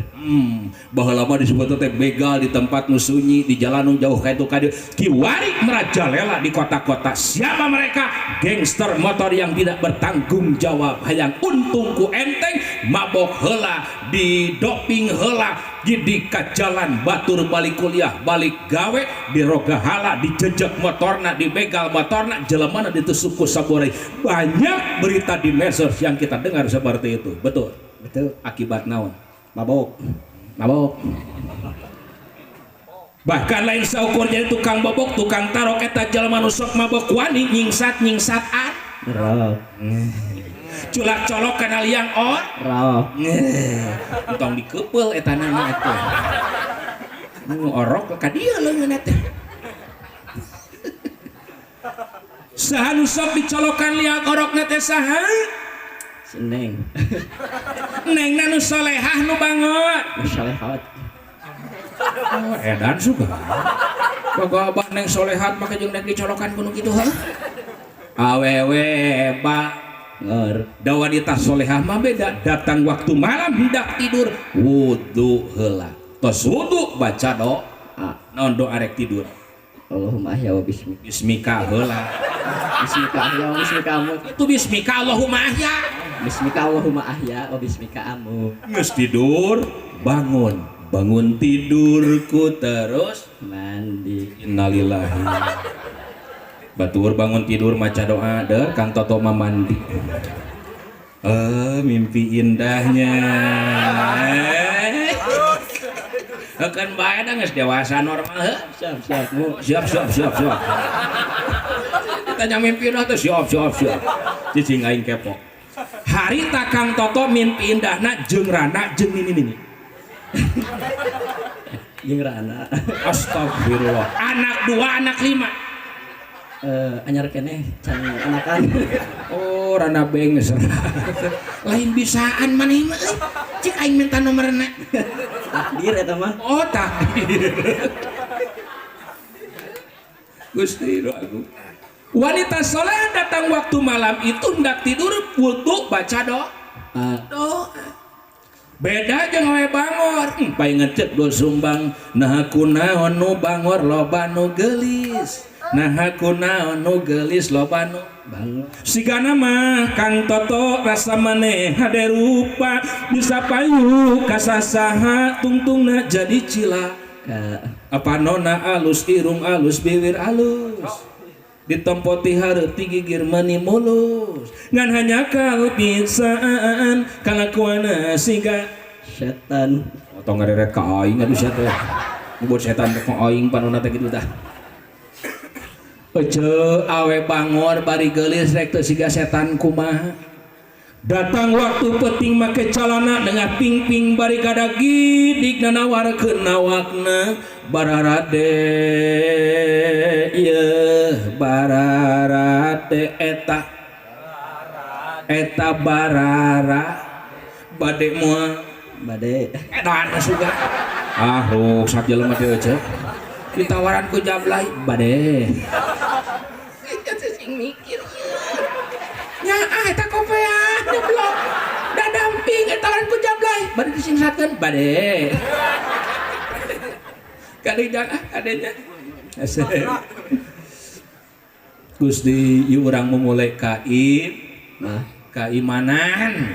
Speaker 1: Baheula mah disebut teh begal di tempat nu sunyi, di jalan nu jauh ka itu ka dieu. Kiwari merajalela di kota-kota. Siapa mereka? Gangster motor yang tidak bertanggung jawab, hayang untung ku enteng, mabok heula, di doping heula, jadi ka jalan batur balik kuliah, balik gawe, dirogahala, dijejek motorna, dibegal motorna, jelemana ditusuk ku saburai. Banyak berita di medsos yang kita dengar seperti itu. Betul.
Speaker 3: Betul.
Speaker 1: Akibat naon?
Speaker 3: Mabok.
Speaker 1: Mabok. Bahkan lain saukur jadi tukang bobok, tukang tarok eta jelema nu sok mabok wani nyingsat-nyingsatan.
Speaker 3: Rok.
Speaker 1: Culak colok kana liang or.
Speaker 3: Rok.
Speaker 1: Entong dikeupel eta nama eta. Orok ka dieu leungeun eta. Saha nu sok dicolokan liang orokna teh saha?
Speaker 3: Si Neng.
Speaker 1: Neng nu solehah nu bangor.
Speaker 3: Nu solehat.
Speaker 1: Oh, edan suka. Boga abah neng solehat make jeung nek dicolokan kuno kitu heuh. Awewe bangor. Da wanita solehah mah beda, datang waktu malam hendak tidur wudu heula. Tos wudu baca doa. Naon doa rek tidur?
Speaker 3: Allahumma ahya wa bismika.
Speaker 1: Bismika heula.
Speaker 3: Bismika ahya wa bismika amut.
Speaker 1: Itu bismika Allahumma ahya.
Speaker 3: Bismika Allahumma ahya wa bismika amut.
Speaker 1: Geus tidur, bangun. Bangun tidurku terus
Speaker 3: mandi.
Speaker 1: Innalillahi. Batur bangun tidur maca doa deh, Kang Toto mah mandi. Mimpi indahnya. Kan bae da geus dewasa normal heuh.
Speaker 3: Siap siap.
Speaker 1: Siap siap siap siap. Ditanya mimpi indah teh siap siap siap. Cicing aing kepo. Harita Kang Toto mimpi indahna jeung Rana jeung nini nini.
Speaker 3: Jeung Rana.
Speaker 1: Astagfirullah. Anak 2, anak 5.
Speaker 3: Anyar keneh can anakan.
Speaker 1: Oh, Rana benges. Lain bisaan maneh mah euy. Cik aing minta nomorna.
Speaker 3: Takdir eta mah.
Speaker 1: Oh, takdir. Gusti aku. Wanita soleh datang waktu malam itu hendak tidur, wudu baca doa. Doa. Beda jeung we bangor. Pae ngecek do sumbang, nah kunaon nu bangor loba nu geulis. Nah kunaon nu geulis loba nu
Speaker 3: bangor.
Speaker 1: Sigana mah Kang Toto rasa maneh hade rupa bisa payu kasasaha tungtungna jadi cilaka. Apa nona alus irung alus bibir alus. Ditempoti hareup ti gigir meni mulus ngan hanya kal pisan kalakuana siga
Speaker 3: setan.
Speaker 1: Otong ngareret ka aing aduh sia teh. Buat setan teh ka aing panonna teh kitu tah. Ece awe bangor bari geulis rek teu siga setan kumaha. Datang waktu penting make calana dengan ping-ping bari kadagidik nanawarkeun nawakna bararade ieu bararade eta eta barara bade moal
Speaker 3: bade
Speaker 1: edan suga ah ruksak jelema teh euceuh ditawaran ku jablay bade sing mikir nya ah eta kopeah nyeblok dadamping tawaran ku jablay bade disingsatkeun bade kadang ah kadenya Gusti ieu urang memulai kaib
Speaker 3: mah
Speaker 1: keimanan.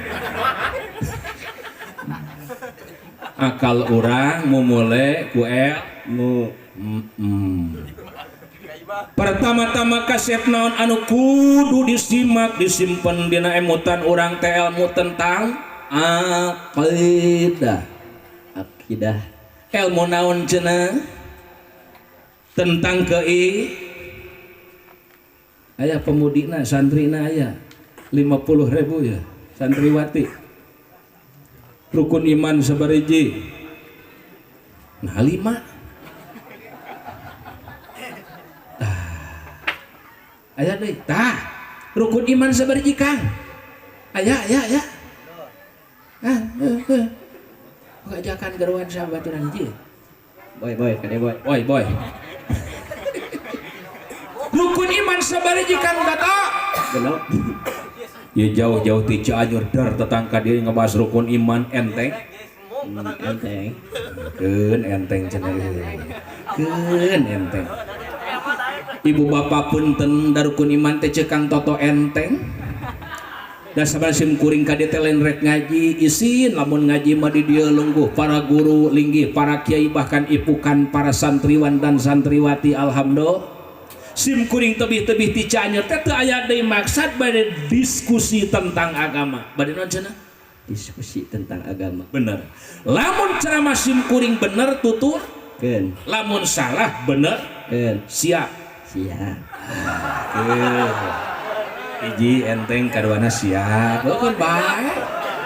Speaker 1: Akal urang memulai ku
Speaker 3: mu.
Speaker 1: Pertama-tama kasep naon anu kudu disimak disimpen dina emutan urang teh ilmu tentang aqidah.
Speaker 3: Akidah.
Speaker 1: Ilmu naon cenah tentang kei aya pemudina santrina aya 50.000 ya santriwati rukun iman sabariji nah 5 tah aya deui tah rukun iman sabariji Kang aya aya aya ah ngajakan geruan sahabaturan hiji
Speaker 3: boy boy kade boy
Speaker 1: boy boy rukun iman sabariji Kang Toto
Speaker 3: genep
Speaker 1: ya jauh-jauh ti Cianjur dar tetangga dia ngebahas rukun iman enteng
Speaker 3: enteng
Speaker 1: keun enteng cenah keun enteng ibu bapak punten da rukun iman teh ceuk Kang Toto enteng da sabar sim kuring ka dieu teh lain rek ngaji isin lamun ngaji mah di dieu lungguh para guru linggih para kiai bahkan ipukan para santriwan dan santriwati alhamdulillah sim kuring tebih-tebih ti Cianjur teh teu aya deui maksad bade diskusi tentang agama bade naon cenah
Speaker 3: diskusi tentang agama
Speaker 1: bener lamun ceramah sim kuring bener tutur
Speaker 3: keun
Speaker 1: lamun salah bener
Speaker 3: keun
Speaker 1: siap
Speaker 3: siap
Speaker 1: hiji enteng kaduana siap keun bae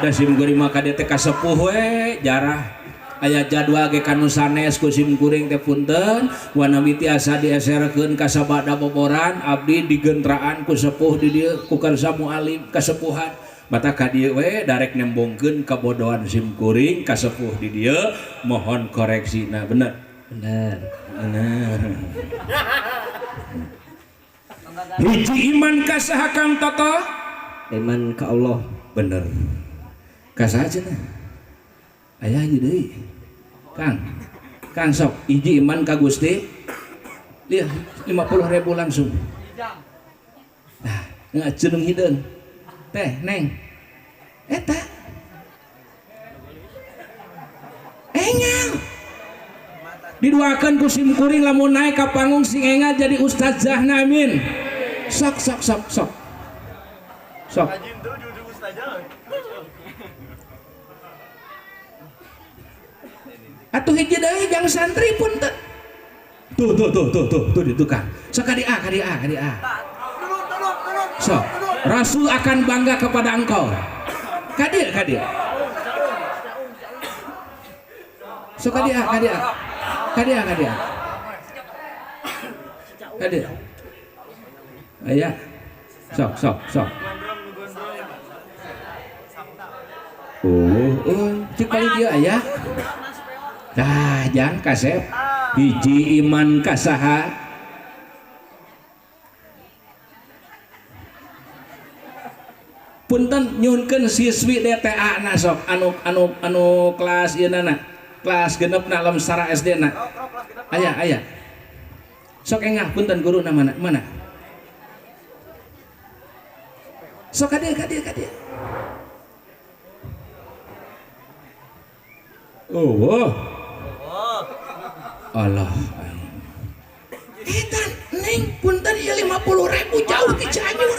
Speaker 1: da sim kuring mah ka dieu teh kasepuh we jarah aya jadwal ge kanu sanes ku sim kuring teh punten wanami tiasa dieserkeun ka sabada boboran abdi digentraan ku sepuh di dieu ku karsa mualim kasepuhan mata ka dieu we darek nembongkeun kabodohan sim kuring kasepuh di dieu mohon koreksina bener
Speaker 3: bener
Speaker 1: bener hiji iman ka saha Kang Toto
Speaker 3: iman ka Allah
Speaker 1: bener ka saha cenah aya hiji deui Kang Kang sok hiji iman ka Gusti lihat 50.000 langsung nah ngajeneng hideung teh neng eta engal didoakeun ku sim kuring lamun naik ka panggung sing engal jadi ustazah amin sok sok sok sok sok atuh hiji deui jang santri pun teu tuh tuh tuh tuh tuh tuh di tukang sok ka di A ka di A ka di A sok Rasul akan bangga kepada engkau ka dieu ka dieu sok ka di A ka di A ka di A ka di A ka dieu aya sok sok sok oh oh cek kali dia aya tah jang kasep hiji iman ka saha punten nyunkeun siswi DTA na sok anu anu anu kelas ieu na kelas genep na lemsara SD na aya aya sok engah punten guru na mana mana sok ka dieu ka dieu ka dieu oh Allah eta neng punten ieu 50.000 jauh ti Cianjur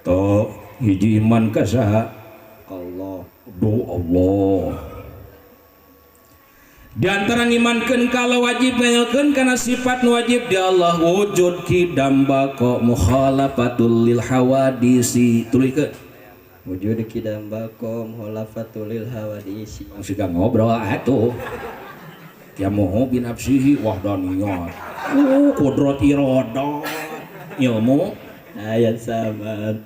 Speaker 1: to hiji iman ka saha
Speaker 3: Allah
Speaker 1: do Allah di antara ngimankeun ka Allah wajib ngayakeun kana sifat nu wajib di Allah wujud kidam bako mukhalafatul lil hawadisi tuluykeun
Speaker 3: wujud kidam bako mukhalafatul lil hawadisi
Speaker 1: siga ngobrol atuh ya moho bin nafsihi wahdaniyat kudrat iradat ilmu
Speaker 3: ayat samad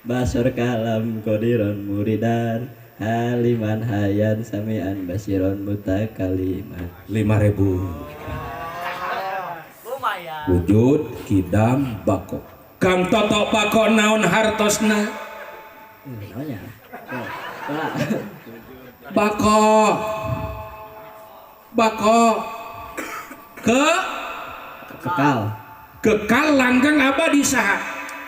Speaker 3: basor kalam qadiran muridan haliman hayan samian basiron mutakaliman
Speaker 1: 5.000
Speaker 2: lumayan
Speaker 1: wujud kidam bako Kang Toto bako naon hartosna
Speaker 3: naonnya
Speaker 1: bako bako ke
Speaker 3: kekal
Speaker 1: Kekal langgeng abadi saha?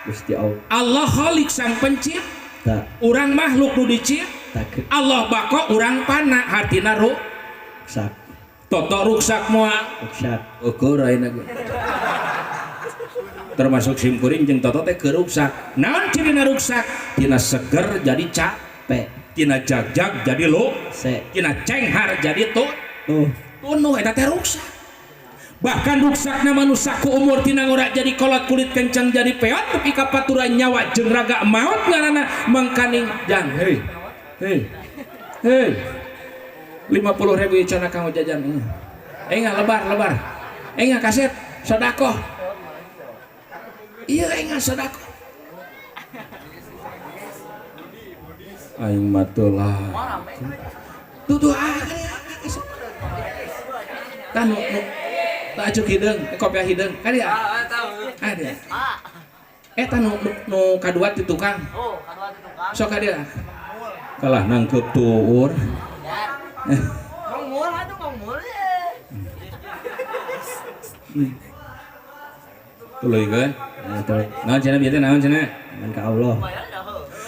Speaker 3: Gusti Allah.
Speaker 1: Allah Khalik sang pencipta. Urang makhluk nu dicipta. Allah bako urang pana hartina ruksak. Toto ruksak moal.
Speaker 3: Ruksak.
Speaker 1: Ukur ayeuna ge. Termasuk simkuring jeung Toto teh keruksak. Naon cirina ruksak? Tina seger jadi capek, tina jagjag jadi lo, tina cenghar jadi tuh. Tunuh eta teh ruksak. Bahkan ruksakna manusia ku umur tina ngora jadi kolot kulit kencang jadi peot tepi ka paturan nyawa jeung raga maot ngaranna mangkaning jang. Hei. Hei. Hei. 50.000 cenah kanggo jajan. Enggak lebar. Enggak kaset sedekah. Iya enggak sedekah. Aing mah teu lah. Tuh ah kaset. Tah nu tak acuk hideung, kopiah hideung. Ka dia. Ah dia. Eta nu kadua di tukang.
Speaker 2: Oh, kadua di tukang.
Speaker 1: Sok ka dia. Kalah nangkep tuur.
Speaker 2: Ngomul atuh ngomul.
Speaker 1: Tuluy keun. Naon cenah bieu teh naon cenah?
Speaker 3: Aman ka Allah.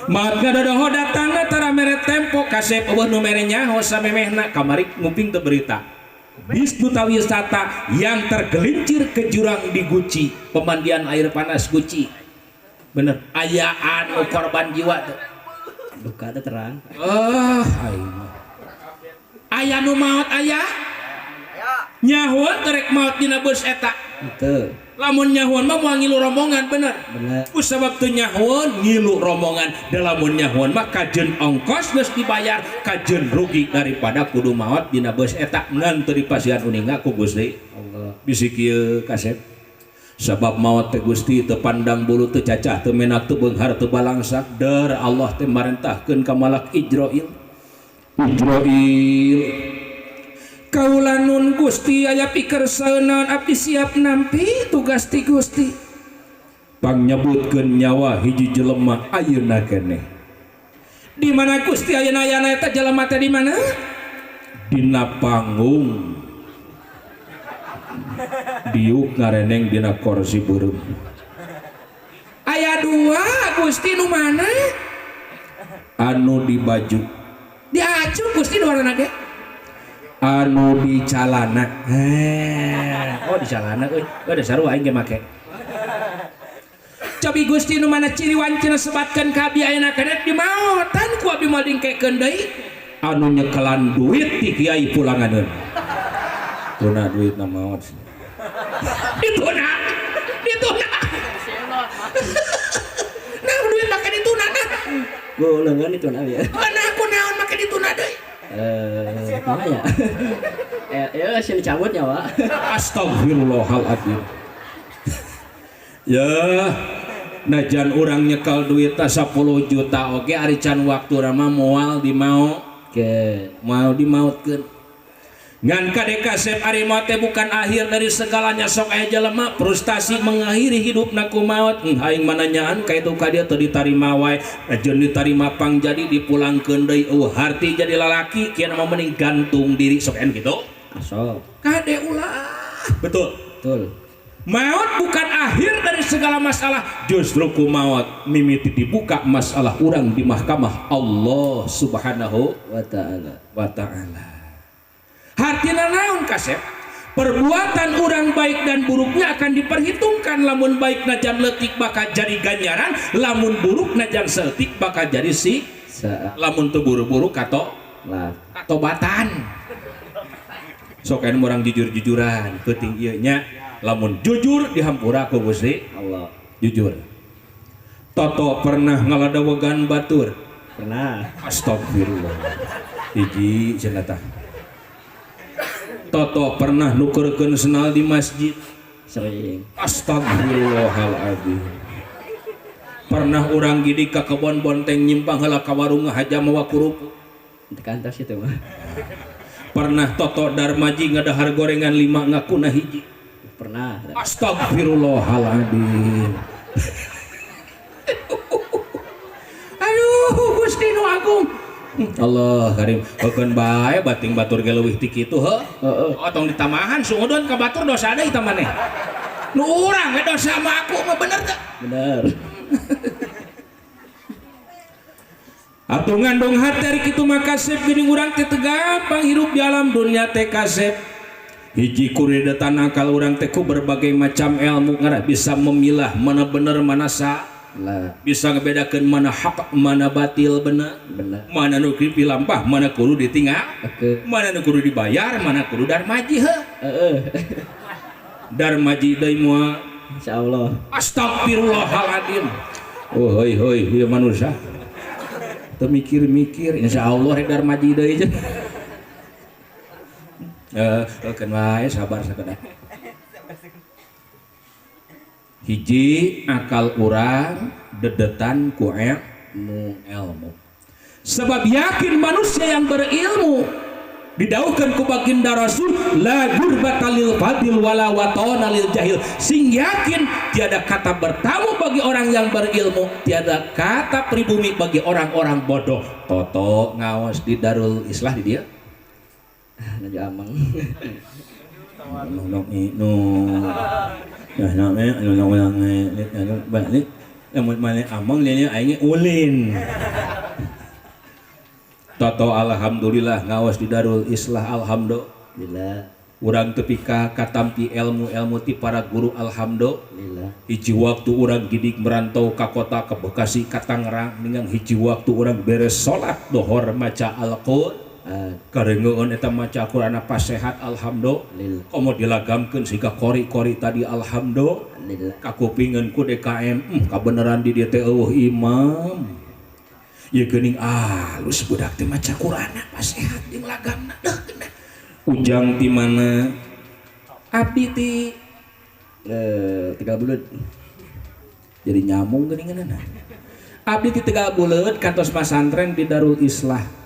Speaker 1: Maot ngadodoho datangna tara mere tempo kasep eueuh nu mere nyaho samemehna kamari nguping teu berita. Bis duta wisata yang tergelincir ke jurang di Guci, pemandian air panas Guci. Bener, ayaan nu korban jiwa tuh.
Speaker 3: Duka teh terang.
Speaker 1: Ah, aing mah. Aya nu maot aya? Nyahoan terek maot dina bus eta.
Speaker 3: Henteu.
Speaker 1: Lamun nyahoan mah moal ngilu rombongan bener.
Speaker 3: Bener.
Speaker 1: Ku sabab teu nyahoan ngilu rombongan, da lamun nyahoan mah kajeun ongkos geus dibayar, kajeun rugi daripada kudu maot dina bus eta ngan teu dipasihan uninga ku Gusti
Speaker 3: Allah.
Speaker 1: Bisi kieu kasep. Sabab maot teh Gusti teu pandang bulu teu cacah teu menak teu beunghar teu balangsak der Allah teh marentahkeun ka malak Ijrail. Ijrail kaula nun Gusti aya pikersaeun naon abdi siap nampi tugas ti Gusti. Pangnyebutkeun nyawa hiji jelema ayeuna keneh. Di mana Gusti ayeuna ayana eta jelema teh di mana? Dina panggung. Diuk ngareneng dina kursi beureum. Aya dua Gusti nu mana? Anu di baju. Diacu Gusti nu warna ge? Anu di calana. Oh di calana euy. Euy sarua aing ge make. Cobi Gusti nu mana ciri wancina sebatkeun ka abdi ayeuna keneh dimaotan ku abdi moal dingkekeun deui. Anu nyekelan duit ti kiai pulanganeun. Tuna duitna maot. Dituna. Dituna. Nah duit make dituna nah.
Speaker 3: Ku leungeun dituna ya.
Speaker 1: Nah ku naon make dituna deui?
Speaker 3: Kumaha ya? Ya sih dicabut nyawa.
Speaker 1: Astagfirullahaladzim. Ya, najan urang nyekal duit 10 juta oge ari can waktu rama moal dimau
Speaker 3: ke
Speaker 1: moal dimautkeun. Ngan kade kasep ari maot teh bukan akhir dari segalanya sok aya jelema frustasi mengakhiri hidupna ku maot. Aing mananyaan ka itu ka dia teu ditarima wae, jeung ditarima pang jadi dipulangkeun deui eueuh harti jadi lalaki kieu mah mending gantung diri sok aya gitu.
Speaker 3: Asok.
Speaker 1: Kade ulah. Betul.
Speaker 3: Betul.
Speaker 1: Maut bukan akhir dari segala masalah, justru ku maut mimiti dibuka masalah urang di mahkamah Allah Subhanahu
Speaker 3: wa ta'ala.
Speaker 1: Wa ta'ala. Hartina naon kasep? Perbuatan orang baik dan buruknya akan diperhitungkan. Lamun baik najan leutik bakal jadi ganjaran, lamun buruk najan seutik bakal jadi si lamun teu buru-buru kato
Speaker 3: lah
Speaker 1: katobatan. Sok aya urang jujur-jujuran peuting ieu nya, lamun jujur dihampura ku Gusti
Speaker 3: Allah.
Speaker 1: Jujur. Toto pernah ngaladawegan batur?
Speaker 3: Pernah.
Speaker 1: Astagfirullah. Hiji cenah tah. Toto pernah nukerkeun senal di masjid?
Speaker 3: Sering.
Speaker 1: Astagfirullahaladzim. Pernah urang gidi ka kebon bonteng nyimpang heula ka warung ngahaja mawa kerupuk?
Speaker 3: Di kantor situ mah.
Speaker 1: Pernah Toto Darmaji ngadahar gorengan 5 ngakuna hiji?
Speaker 3: Pernah.
Speaker 1: Astagfirullahaladzim. Aduh Gusti nu agung. Allah karim heukeun bae bating batur ge leuwih ti kitu heuh.
Speaker 3: Heeh.
Speaker 1: Oh tong ditamahan sungudon ka batur dosa deui tah maneh. Nu urang we dosa mah aku mah bener teu?
Speaker 3: Bener.
Speaker 1: Atuh ngandung hate ari kitu mah kasep geuning urang teh teu gampang hirup di alam dunia teh kasep. Hiji kuredetan akal urang teh ku berbagai macam ilmu ngarah bisa memilah mana bener mana salah.
Speaker 3: Lah,
Speaker 1: Bisa ngebedakeun mana hak mana batil bener.
Speaker 3: Bener.
Speaker 1: Mana nu dilampah, mana kudu ditinggal.
Speaker 3: Oke.
Speaker 1: Mana nu kudu dibayar, mana kudu darmaji heuh.
Speaker 3: Heeh.
Speaker 1: Darmaji deui moal.
Speaker 3: Insyaallah.
Speaker 1: Astagfirullahaladzim. Oh hoi hoi ieu manusia. Teu mikir-mikir insyaallah rek darmaji deui jeung. Keun wae sabar sakedah. Hiji akal urang dedetan ku ilmu. Sebab yakin manusia yang berilmu didauhkan ku baginda Rasul la gurbata lil fadil wala watona lil jahil. Sing yakin tiada kata bertamu bagi orang yang berilmu, tiada kata pribumi bagi orang-orang bodoh. Toto ngaos di Darul Islah di dia.
Speaker 3: Naju amang.
Speaker 1: Nu nu ya na nu nu nu balik lamun maneh amang nya aing ulin. Toto alhamdulillah ngaos di Darul Islah alhamdulillah. Urang tepi ka katampi ilmu-ilmu ti para guru alhamdulillah. Hiji waktu urang gidik merantau ka kota ka Bekasi ka Tangerang ningang hiji waktu urang beres salat dohor maca Al-Qur'an. Karengeun eta maca Al-Qur'an pas sehat alhamdulillah. Komo dilagamkeun siga kori-kori tadi alhamdulillah. Kakupingeun ku DKM kabeneran di dieu teh eueuh imam. Ieu geuning alus budak teh maca Qur'an pas sehat jeung lagamna deuh geunah. Ujang ti mana? Abdi ti
Speaker 3: Tegal Buleud.
Speaker 1: Jadi nyamung geuninganna. Abdi ti Tegal Buleud kantos masantren di Darul Islah.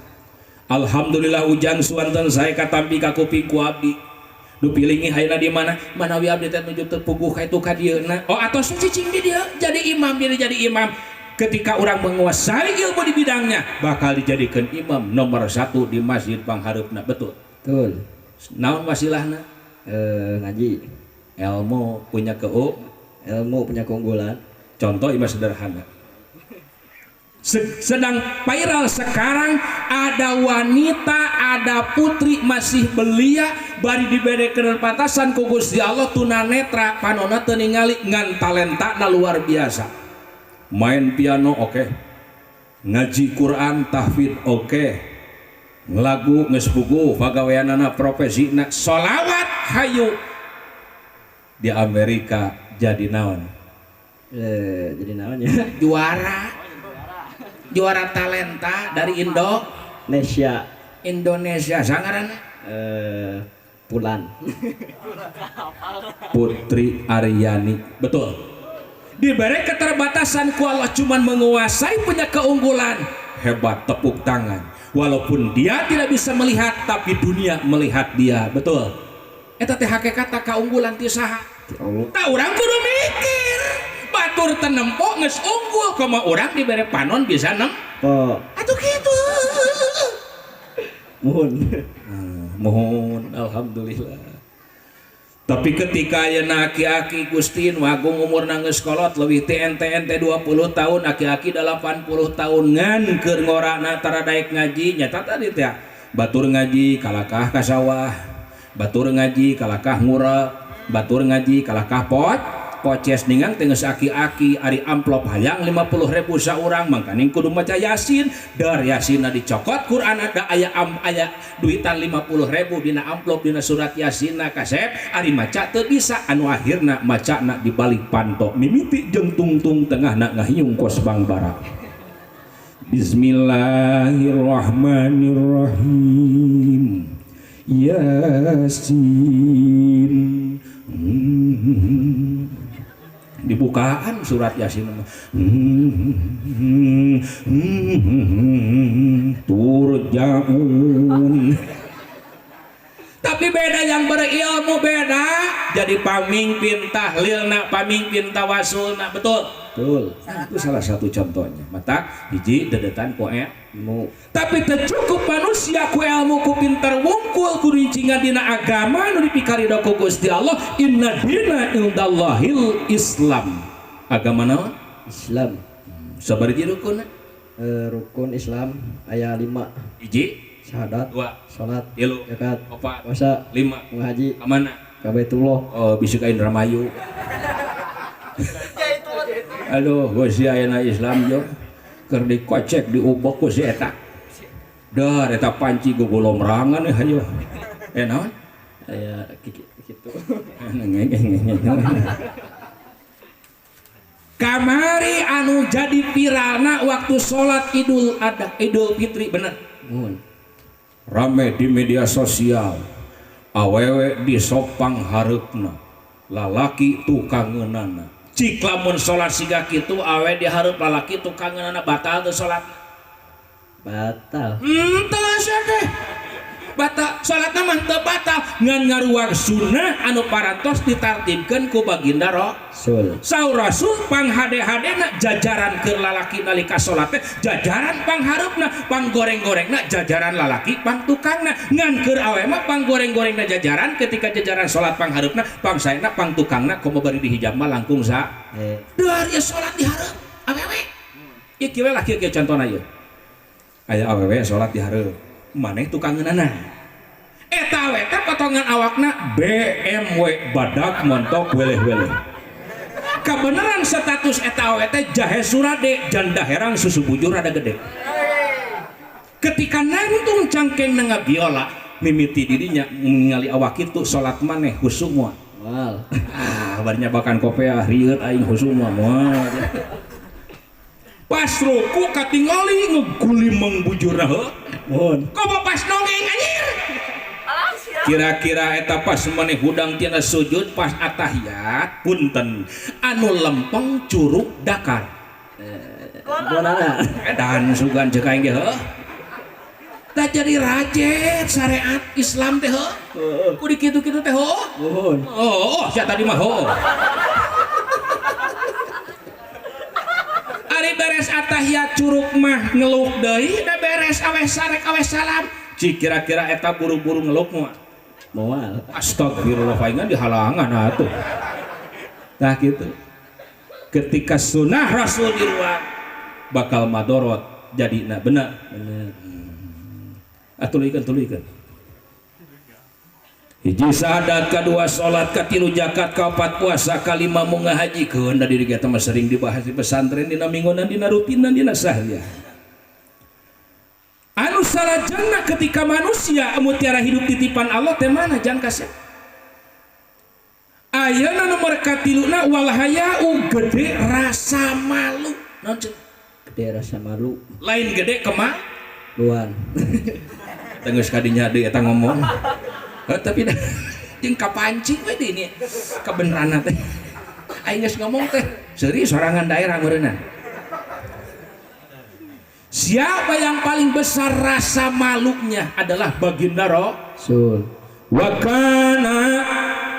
Speaker 1: Alhamdulillah ujang suanten saya katampi ka kuping ku abdi. Nu pilingi hayana di mana? Manawi abdi teh nuju teu puguh ka itu ka dieuna. Oh atos cicing di dieu jadi imam, dia jadi imam. Ketika orang menguasai ilmu di bidangnya, bakal dijadikan imam nomor 1 di masjid panghareupna. Betul.
Speaker 3: Betul.
Speaker 1: Naon wasilahna?
Speaker 3: Ngaji.
Speaker 1: Ilmu punya
Speaker 3: ilmu punya keunggulan.
Speaker 1: Contoh imam sederhana. Sedang viral sekarang ada wanita, ada putri masih belia bari dibere keterbatasan ku Gusti Allah tunanetra panona teu ningali ngan talentana luar biasa. Main piano oke, ngaji Quran tahfidz oke, lagu geus puguh pagaweanana profesina sholawat hayu di Amerika jadi naon?
Speaker 3: Jadi naon ya?
Speaker 1: Juara talenta dari
Speaker 3: Indonesia.
Speaker 1: Indonesia sangaranna?
Speaker 3: Pulan.
Speaker 1: Putri Aryani. Betul. Diberi keterbatasan ku Allah cuman menguasai punya keunggulan. Hebat, tepuk tangan. Walaupun dia tidak bisa melihat tapi dunia melihat dia. Betul. Eta teh hakikat kaunggulan ti saha?
Speaker 3: Allah.
Speaker 1: Tah urang kudu mikir. Batur teu nempo geus unggul komo urang dibere panon bisa nempo. Atuh kitu.
Speaker 3: Mohon.
Speaker 1: Mohon alhamdulillah. Tapi ketika ayeuna aki-aki Gusti nu agung umurna geus kolot leuwih ti ente-ente 20 tahun aki-aki 80 tahun ngan keur ngorana tara daek ngaji nyata tadi teh batur ngaji kalakah ka sawah, batur ngaji kalakah ngura, batur ngaji kalakah pot poces ningang teh geus aki-aki ari amplop hayang 50.000 saurang mangkaning kudu maca Yasin dar Yasinna dicokot Quran ada aya aya duitan 50.000 dina amplop dina surat Yasinna kasep ari maca teu bisa anu akhirna macana di balik panto mimiti jeung tungtung tengahna ngahiung kos bangbara. Bismillahirrahmanirrahim. Yasin. Dibukaan surat Yasin. Turjaun. Tapi beda yang berilmu beda. Jadi pamimpin tahlilna, pamimpin tawasulna, betul.
Speaker 3: Betul.
Speaker 1: Nah, itu salah satu contohnya. Mata hiji dedetan ku
Speaker 3: Ilmu.
Speaker 1: Tapi teu cukup manusia ku ilmu, ku pinter wungkul, ku rincingan dina agama nu dipikarido ku Gusti Allah. Inna dina indallahil Islam. Agama naon?
Speaker 3: Islam.
Speaker 1: Sabaraha rukunna?
Speaker 3: Rukun Islam aya 5.
Speaker 1: Hiji,
Speaker 3: Syahadat,
Speaker 1: dua,
Speaker 3: salat,
Speaker 1: tilu,
Speaker 3: zakat,
Speaker 1: opat,
Speaker 3: puasa,
Speaker 1: lima.
Speaker 3: Ngaji,
Speaker 1: Kamana?
Speaker 3: Ka Baitullah.
Speaker 1: Oh, bisa ka Indramayu.
Speaker 2: Ya itu.
Speaker 1: Aduh, Gusti, ayeuna Islam jo keur dikocek diubek ku si eta. Dar eta panci gogolomrangan eh hayo. Eh, naon?
Speaker 3: Aya gitu.
Speaker 1: Kamari anu jadi viralna waktu sholat Idul Adha, Idul Fitri, bener.
Speaker 3: Mohon.
Speaker 1: Rame di media sosial. Awewe di sop panghareupna. Lalaki tukangeunana. Cik lamun sholat siga kitu, awewe di hareup lalaki tukangeunana, batal teu sholat?
Speaker 3: Batal.
Speaker 1: Teu sia teh. Batal salatna mah teu batal, ngan ngaruak sunnah anu parantos ditartibkeun ku baginda
Speaker 3: Sul.
Speaker 1: Saur Rasul, pang hade-hadena jajaran keur lalaki nalika salat teh jajaran panghareupna, pang goreng-gorengna jajaran lalaki pang tukangna, ngan keur awewe mah pang goreng-gorengna jajaran ketika jajaran salat panghareupna, pang saena pang tukangna, komo bari dihijab mah langkung sa dar ya salat di hareup awewe. Ieu kieu lah, kieu kieu contohna. Ieu aya awewe salat di hareup, maneh tukangeunana. Eta awewe teh potongan awakna BMW, badak montok weleh-weleh. Kebenaran status eta awewe teh jahe surade, janda herang susu bujur rada gede. Ketika nangtung cangkeng biola mimiti dirinya ningali awak itu, salat maneh khusyuk moal?
Speaker 3: Moal.
Speaker 1: Ah, bari bahkan kopea rieut aing, khusyuk moal? Moal. Pas ruku katingali ngegulimeng bujurna, heuh.
Speaker 3: Mohon.
Speaker 1: Komo pas nongeng, anjir.
Speaker 2: Alah sia.
Speaker 1: Kira-kira eta pas maneh hudang tina sujud pas atahiyat, punten, anu lempeng curug dakar?
Speaker 3: Golana.
Speaker 1: Edan sugan cek aing ge, heuh. Tah, jadi rajet syariat Islam teh, heuh. Kudu kitu-kitu teh, heuh.
Speaker 3: Mohon.
Speaker 1: Oh, sia tadi mah heuh. Ari beres atahiyat curug mah ngeluk deui, da beres aweh sarek aweh salam. Cik kira-kira eta buru-buru ngeluk moal?
Speaker 3: Moal.
Speaker 1: Astagfirullah, palingan dihalangan atuh. Nah gitu. Ketika sunnah Rasul di ruang bakal madorot jadi nah benar.
Speaker 3: Bener.
Speaker 1: Ah, tuluykeun, tuluykeun. Hiji syahadat, kedua salat, katilu zakat, kaopat puasa, kalima munggah haji. Keun da diri kita mah sering dibahas di pesantren, dina minggunan, dina rutinan, dina sahriah. Anu salajengna, ketika manusia mutiara hidup titipan Allah teh mana jang kasep. Ayeuna nomor katiluna, wal haya'u, gede rasa malu. Naon ceuk?
Speaker 3: Gede rasa malu.
Speaker 1: Lain gede kema
Speaker 3: Luan.
Speaker 1: Eta geus kadinya deui eta ngomong. Eh, tapi dah jeung kapancing we deui ini kebenaranna teh. Aing geus ngomong teh seuri sorangan daerah meureunna. Siapa yang paling besar rasa malunya adalah baginda
Speaker 3: Sul.
Speaker 1: Wa kana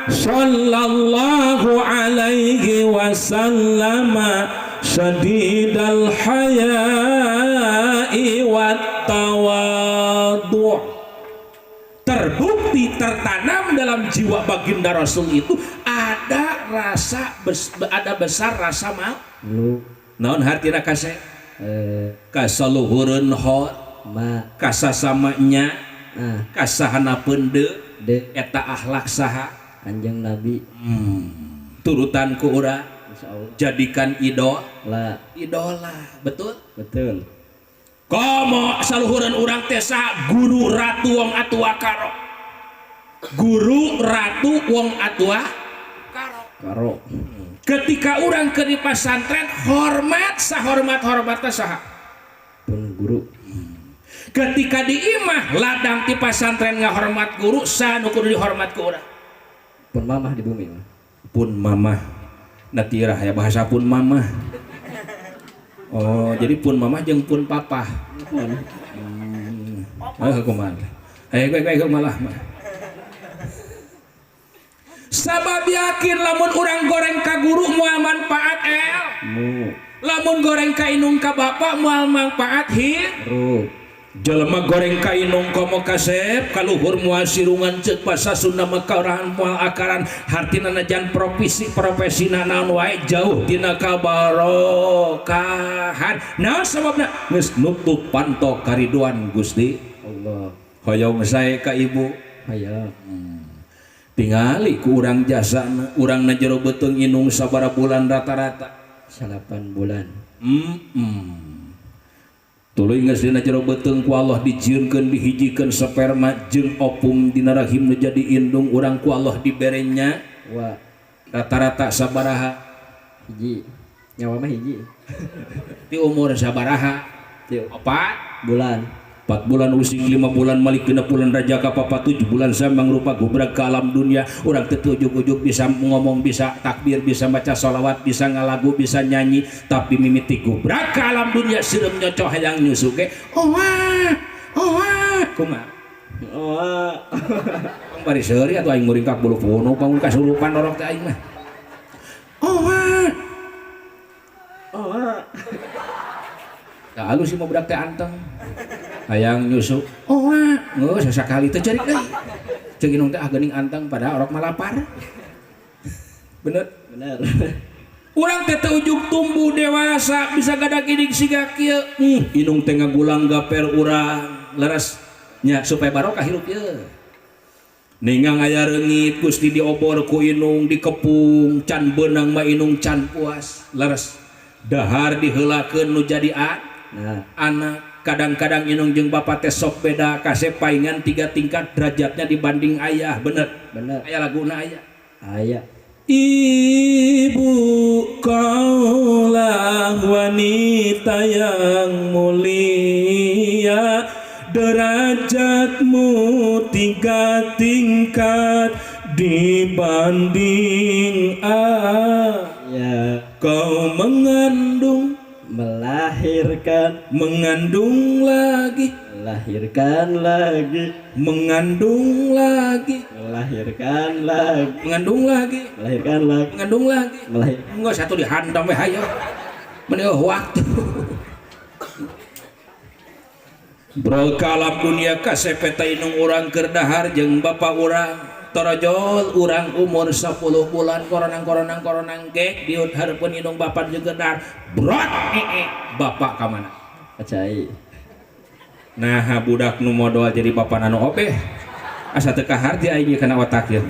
Speaker 1: sallallahu alaihi wasallam syadidal haya'i wat tawadhu. Terbukti tertanam dalam jiwa baginda Rasul itu ada rasa ada besar rasa mal
Speaker 3: Lu.
Speaker 1: Naon hartina kase?
Speaker 3: Eh,
Speaker 1: Kasaluhureun hor
Speaker 3: ma
Speaker 1: kasasamanya
Speaker 3: ah
Speaker 1: kasahanapeun de
Speaker 3: de
Speaker 1: eta akhlak saha?
Speaker 3: Kanjeng Nabi.
Speaker 1: Turutan ku urang.
Speaker 3: Insyaallah.
Speaker 1: Jadikan idol
Speaker 3: Lah.
Speaker 1: Idola, betul.
Speaker 3: Betul.
Speaker 1: Komo saluhureun urang teh saha? Guru ratu wong atua karo, guru ratu wong atua karo.
Speaker 3: Karo.
Speaker 1: Ketika urang ke di pesantren, hormat sahormat hormatna saha?
Speaker 3: Pun guru.
Speaker 1: Ketika di imah ladang ti pesantren ngahormat guru, saha nu kudu dihormat ku urang?
Speaker 3: Pun mamah di bumi mah.
Speaker 1: Pun mamah natirah ya bahasa pun mamah. Oh, jadi pun mamah jeung pun papah.
Speaker 3: Pun.
Speaker 1: Oh, kumaha? Ayo, gue, gue, malah mah. Sabab yakin lamun urang goreng ka guru moal manfaat
Speaker 3: Mu.
Speaker 1: Lamun goreng ka indung ka bapak moal manfaat
Speaker 3: Ru.
Speaker 1: Jelema goreng ka indung komo kasep kaluhur moal sirungan ceuk basa Sunda mah kaurahan moal akaran hartina najan profesi profesina naon wae jauh tina kabarokahan. Naon sababna geus nutup panto kariduan Gusti
Speaker 3: Allah.
Speaker 1: Hoyong sae ka ibu.
Speaker 3: Hoyong.
Speaker 1: Tingali ku urang jasana urang na jero beuteung indung sabaraha bulan rata-rata
Speaker 3: 8 bulan.
Speaker 1: Tuluy geus dina jero beuteung ku Allah dijieunkeun dihijikeun sperma jeung ovum dina rahim nu jadi indung urang ku Allah dibere nya
Speaker 3: Wa.
Speaker 1: Rata-rata sabaraha?
Speaker 3: Hiji. Nyawa mah hiji.
Speaker 1: Di umur sabaraha?
Speaker 3: Ti
Speaker 1: 4
Speaker 3: bulan.
Speaker 1: 4 bulan using 5 bulan malik 6 bulan raja ka papa 7 bulan sambang rupa gubrak ke alam dunia urang teu ujug-ujug bisa ngomong bisa takbir bisa baca sholawat bisa ngalagu bisa nyanyi tapi mimiti gubrak ke alam dunia sireum nyoco hayang nyusu ge owa owa kumaha
Speaker 3: Owa.
Speaker 1: Pang bari seuri atuh aing muringkak bulu puno bangun kasurupan orok teh aing mah owa
Speaker 3: Owa.
Speaker 1: Tah alus sih mah budak teh anteng hayang nyusu owa geus sasakali teh ceurik deui ceuk indung teh ah geuning anteng padahal orok mah lapar bener
Speaker 3: Bener.
Speaker 1: Urang teh teu ujug tumbuh dewasa bisa gada-gidig siga kieu indung teh ngagulang gaper urang leres nya supaya barokah hirup ieu ningang aya reungit Gusti diobor ku indung dikepung can beunang mah indung can puas leres dahar diheulakeun nu jadi
Speaker 3: Nah,
Speaker 1: anak kadang-kadang indung jeung bapak teh sok beda kasep paingan 3 tingkat derajatnya dibanding ayah bener
Speaker 3: bener.
Speaker 1: Aya laguna aya
Speaker 3: Aya.
Speaker 1: Ibu kaulah wanita yang mulia derajatmu 3 tingkat dibanding ayah.
Speaker 3: Ya.
Speaker 1: Kau mengandung
Speaker 3: melahirkan
Speaker 1: mengandung lagi
Speaker 3: melahirkan lagi
Speaker 1: mengandung lagi
Speaker 3: melahirkan lagi
Speaker 1: mengandung lagi
Speaker 3: melahirkan lagi
Speaker 1: mengandung lagi
Speaker 3: melahirkan
Speaker 1: enggak satu dihandam we hayo mending waktu bro ka alam dunia kasep eta indung urang keur dahar jeung bapa urang torojol urang umur 10 bulan koronang-koronang koronang gek diut hareupeun indung bapa jeung dahar brot ee bapak ka mana
Speaker 3: Acai.
Speaker 1: Nah budak nu modal jadi bapak anu obeh asa teu kaharti aing kana otak ieu.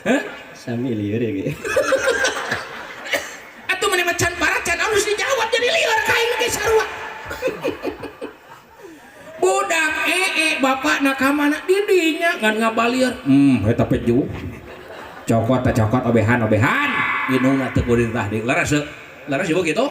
Speaker 1: Hah?
Speaker 3: Sami lieur ya ge.
Speaker 1: Atuh meni mah can parah can alus dijawab jadi lieur ka aing ge sarua. Budak ee bapakna ka mana didinya ngan ngabalieur. Eta peju. Cokot teh cokot obehan obehan. Indungna teu kudu tah deui. Leres heuh. Leres ieu kitu.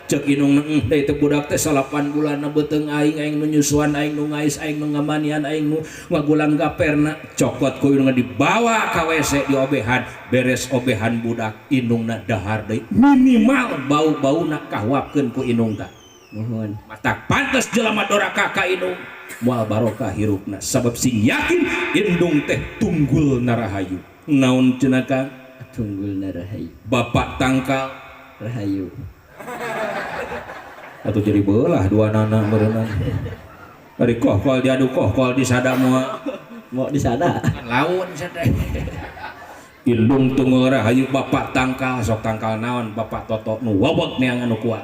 Speaker 1: Ceuk indungna deui teh budak teh 8 bulan beuteung aing aing nu nyusuan aing nu ngais aing nu ngamanian aing nu ngagulang gaperna cokot ku indungna dibawa ka WC diobehan beres obehan budak indungna dahar deui minimal bau-bauna kahuapkeun ku indung tah
Speaker 3: Mohon
Speaker 1: matak pantes jelema doraka ka indung moal barokah hirupna sabab sing yakin indung teh tunggul narahayu naon cenah Kang
Speaker 3: tunggul narahayu
Speaker 1: bapak tangkal
Speaker 3: rahayu
Speaker 1: atau jadi belah dua nana berenang dari kohkol diadu kohkol disada moal
Speaker 3: mau disada
Speaker 1: laun sada indung tunggul rahayu bapak tangkal sok tangkal naon bapak toto nu waweg neang anu kuat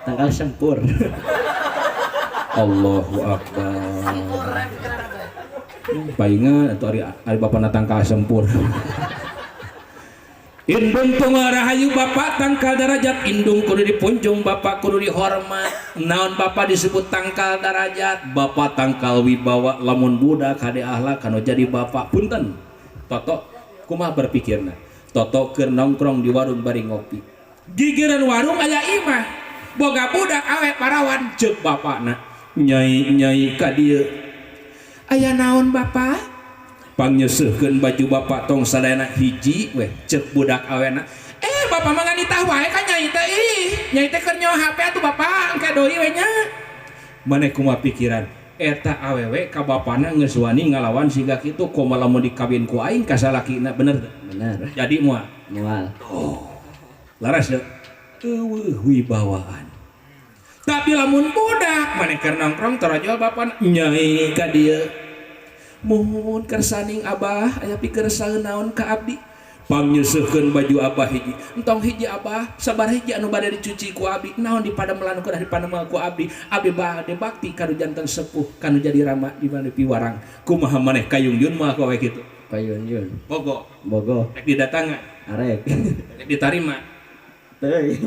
Speaker 3: tangkal sempur
Speaker 1: Allahu akbar paingan atau ari bapakna tangkal sempur indung tunggul rahayu bapak tangkal darajat indung kudu dipunjung bapak kudu dihormat naon bapak disebut tangkal darajat bapak tangkal wibawa lamun budak kade ahlak kanu jadi bapak punten toto kumaha berpikirna toto keur nongkrong di warung bari ngopi gigireun warung aya imah boga budak awe parawan ceuk bapakna nyai nyai ka dieu aya naon bapak pangnyeuseuhkeun baju bapak tong sadayana hiji weh ceuk budak awena bapak mah nganitah wae ka nyai teh ih nyai teh keur nyawa HP atuh bapak engke deui we nya maneh kumaha pikiran Eta awewe ka bapana geus wani ngalawan siga kitu komo lamun dikawin ku aing ka salakina bener teu?
Speaker 3: Bener.
Speaker 1: Jadi moal.
Speaker 3: Moal.
Speaker 1: Oh. Laras teu? Eueuh wibawaan. Tapi lamun budak maneh keur nongkrong torojol bapana nyai ka dieu. Muhun kersaning abah aya pikersaeun naon ka abdi. Pangnyeuseuhkeun baju abah hiji. Entong hiji abah, sabar hiji anu bade dicuci ku abdi. Naon dipademelan ku dipanemel ku abdi. Abdi bade bakti kanu janten sepuh, kanu jadi rama di mana piwarang. Kumaha maneh kayungyun moal kowe kitu?
Speaker 3: Kayungyun.
Speaker 1: Bogo.
Speaker 3: Bogo.
Speaker 1: Rek didatangan.
Speaker 3: Arek.
Speaker 1: Rek ditarima.
Speaker 3: Teuing.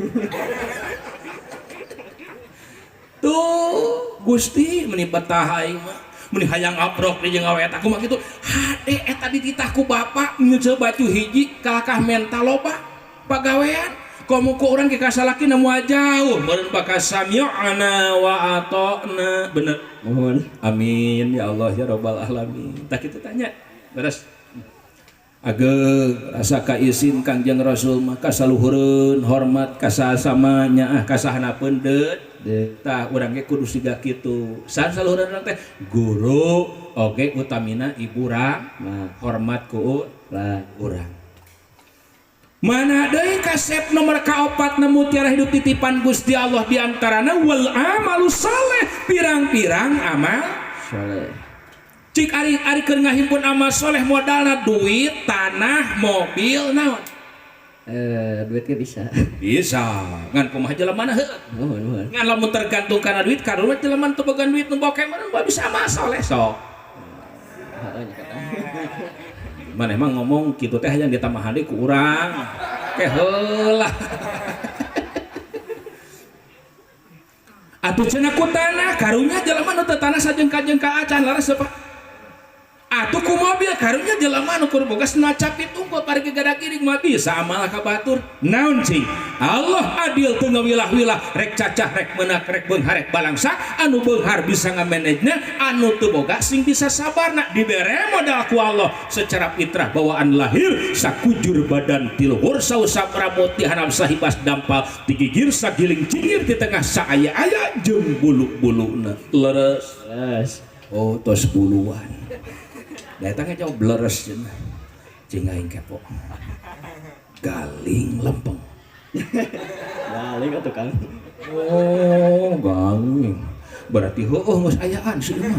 Speaker 1: Tuh, Gusti meni betah aing mah. Meni hayang aprok di jeung awe eta kumaha kitu. Hade eta dititah ku bapak nyeuceul baju hiji kalakah mental loba pagawean. Komo ku urang ge ka salakina moal jauh meureun bakal sami'na wa ata'na. Bener.
Speaker 3: Mohon.
Speaker 1: Amin ya Allah ya rabbal alamin. Tah kitu tanya. Beres. Ageng rasa kaisin Kangjeng Rasul mah kasaluhureun hormat kasasama nyaah kasahanapeun deut. Tah urang ge kudu siga kitu. Saha saluhureun urang teh guru oge utamina ibu rang hormat ku urang. Mana deui kasep nomor kaopat nemu mutiara hidup titipan Gusti Allah di antarana wal amalu saleh pirang-pirang amal
Speaker 3: saleh.
Speaker 1: Cik ari keur ngahimpun amal soleh modalna duit, tanah, mobil, naon?
Speaker 3: Duit ge bisa.
Speaker 1: Bisa. Ngan kumaha jelema heuh.
Speaker 3: Nuhun, nuhun.
Speaker 1: Ngan lamun tergantung kana duit, karunya jelema teu boga duit nu boke meureun bisa amal soleh sok.
Speaker 3: Heeh nya kata.
Speaker 1: Maneh mah ngomong kitu teh hayang ditambahan deui ku urang. Ke heula. Atuh cenah ku tanah, karunya jelema nu teu tanah sajengka-jengka acan laras Pak. Atuh ku mobil karunya jelema nu kur boga senacapit unggul pari gada giring mah bisa amal ka batur. Naon cing? Allah adil teu ngawilah-wilah rek cacah rek menak rek beunghar rek balangsa anu beunghar bisa ngamanagena anu teu boga sing bisa sabarna dibere modal ku Allah secara fitrah bawaan lahir sakujur badan ti luhur sausap rambut ti hanap sahibas dampal ti gigir sagiling cingir di tengah saaya-aya jeung bulu-buluna leres.
Speaker 3: Leres.
Speaker 1: Oh tos buluan. Datangnya jauh bleres cenah. Cing aing kepo. Galing lempeng.
Speaker 3: Galing atuh Kang.
Speaker 1: Oh, galing. Berarti heueuh geus ayaan sih mah.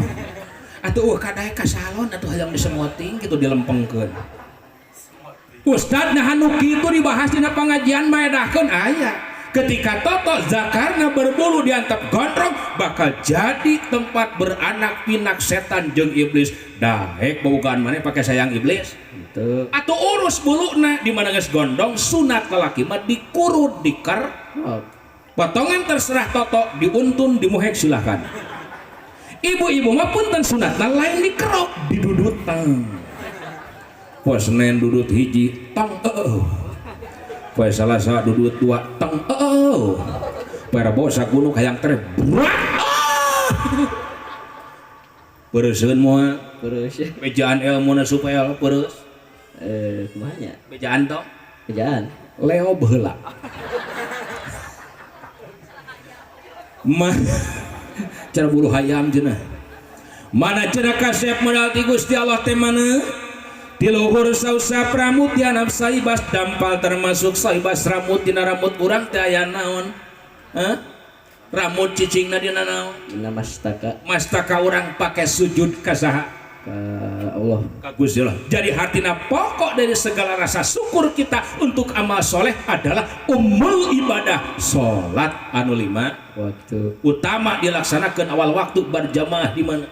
Speaker 1: Atuh eueuh kadaek ka salon atuh hayang disemoting kitu dilempengkeun. Ustad nah anu kitu dibahas dina pengajian maedahkeun aya. Ketika toto zakarna berbulu diantep gondrong bakal jadi tempat beranak pinak setan jeung iblis. Daek bobogaan maneh pake sayang iblis.
Speaker 3: Henteu.
Speaker 1: Atuh urus buluna di mana geus gondong sunat lalaki mah dikurut diker.
Speaker 3: Oh.
Speaker 1: Potongan terserah toto diuntun dimuhek silahkan. Ibu-ibu mah punten sunatna lain dikerok didudutan. Poe Senin dudut hiji tong eueuh. Poe Salasa dudut dua tong eueuh. Poe Rebo sagunuk hayang tereh burak. Peureuskeun moal.
Speaker 3: Peureus.
Speaker 1: Bejaan elmuna supaya peureus.
Speaker 3: Kumaha nya?
Speaker 1: Bejaan tong.
Speaker 3: Bejaan.
Speaker 1: Leo baheula. Mah cara bulu hayam cenah. Mana cenah kasep modal ti Gusti Allah teh mana? Di luhur sausap rambut dianap saibas dampal termasuk saibas rambut dina rambut urang teh aya naon? Hah? Rambut cicingna dina naon?
Speaker 3: Dina mastaka.
Speaker 1: Mastaka urang pake sujud ka saha?
Speaker 3: Ka Allah.
Speaker 1: Ka Gusti Allah. Jadi hartina pokok dari segala rasa syukur kita untuk amal soleh adalah ummul ibadah salat anu 5
Speaker 3: waktu
Speaker 1: utama dilaksanakan awal waktu berjamaah di mana?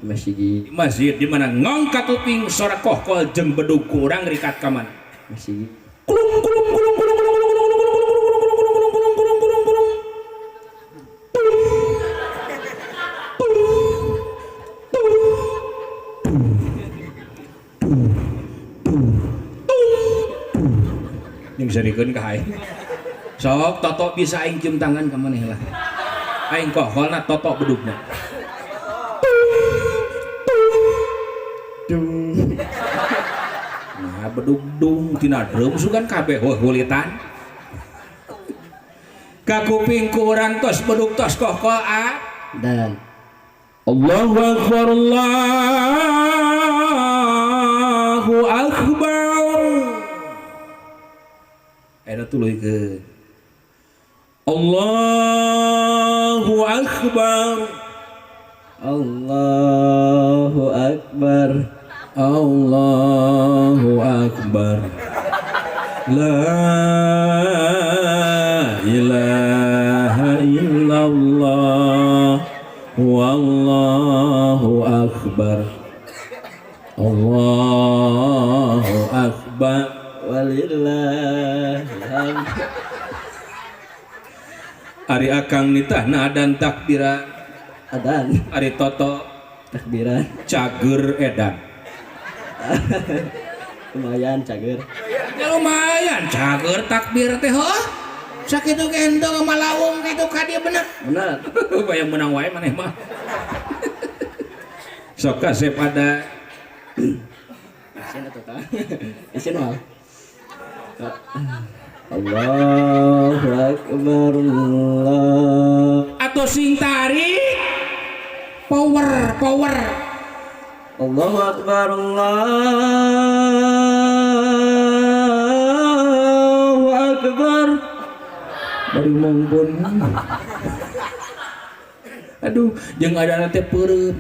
Speaker 3: Masjid.
Speaker 1: Di masjid di mana ngongkat kuping sora kohkol jeung bedug ku urang rikat ka mana?
Speaker 3: Masjid.
Speaker 1: Kulung kulung kulung kulung kulung kulung kulung kulung kulung kulung kulung kulung kulung kulung kulung kulung. Yang bisa dikeun ka aing. Sok toto bisa aing cium tangan ka maneh lah. Aing koholna toto bedugna.
Speaker 3: Dung.
Speaker 1: Nah bedug dung tina drum sugan kabeh heulitan. Ka kuping ku urang tos bedug tos kohkol a
Speaker 3: dan
Speaker 1: Allahu akbar, Allahu akbar. Eta tuluykeun. Allahu akbar.
Speaker 3: Allahu akbar.
Speaker 1: Allahu akbar. La ilaha illallah. Wallahu akbar. Allahu akbar.
Speaker 3: Walillahil hamd.
Speaker 1: Ari akang nitahna adan takbiran.
Speaker 3: Adan.
Speaker 1: Ari Toto?
Speaker 3: Takbiran.
Speaker 1: Cager edan.
Speaker 3: Lumayan cager.
Speaker 1: Ya lumayan cager takbir teh, heuh. Sakitu gendong malawung kitu ka dieu, bener.
Speaker 3: Bener.
Speaker 1: Bayang menang wae maneh mah. Sok kasep ada.
Speaker 3: Isin atuh, Kang. Isin mah. Allahu akbar, Allah.
Speaker 1: Atau sing tarik power power.
Speaker 3: Allahu akbar, Allahu akbar.
Speaker 1: Bari mongpun. Aduh, jeung adan teh peureum.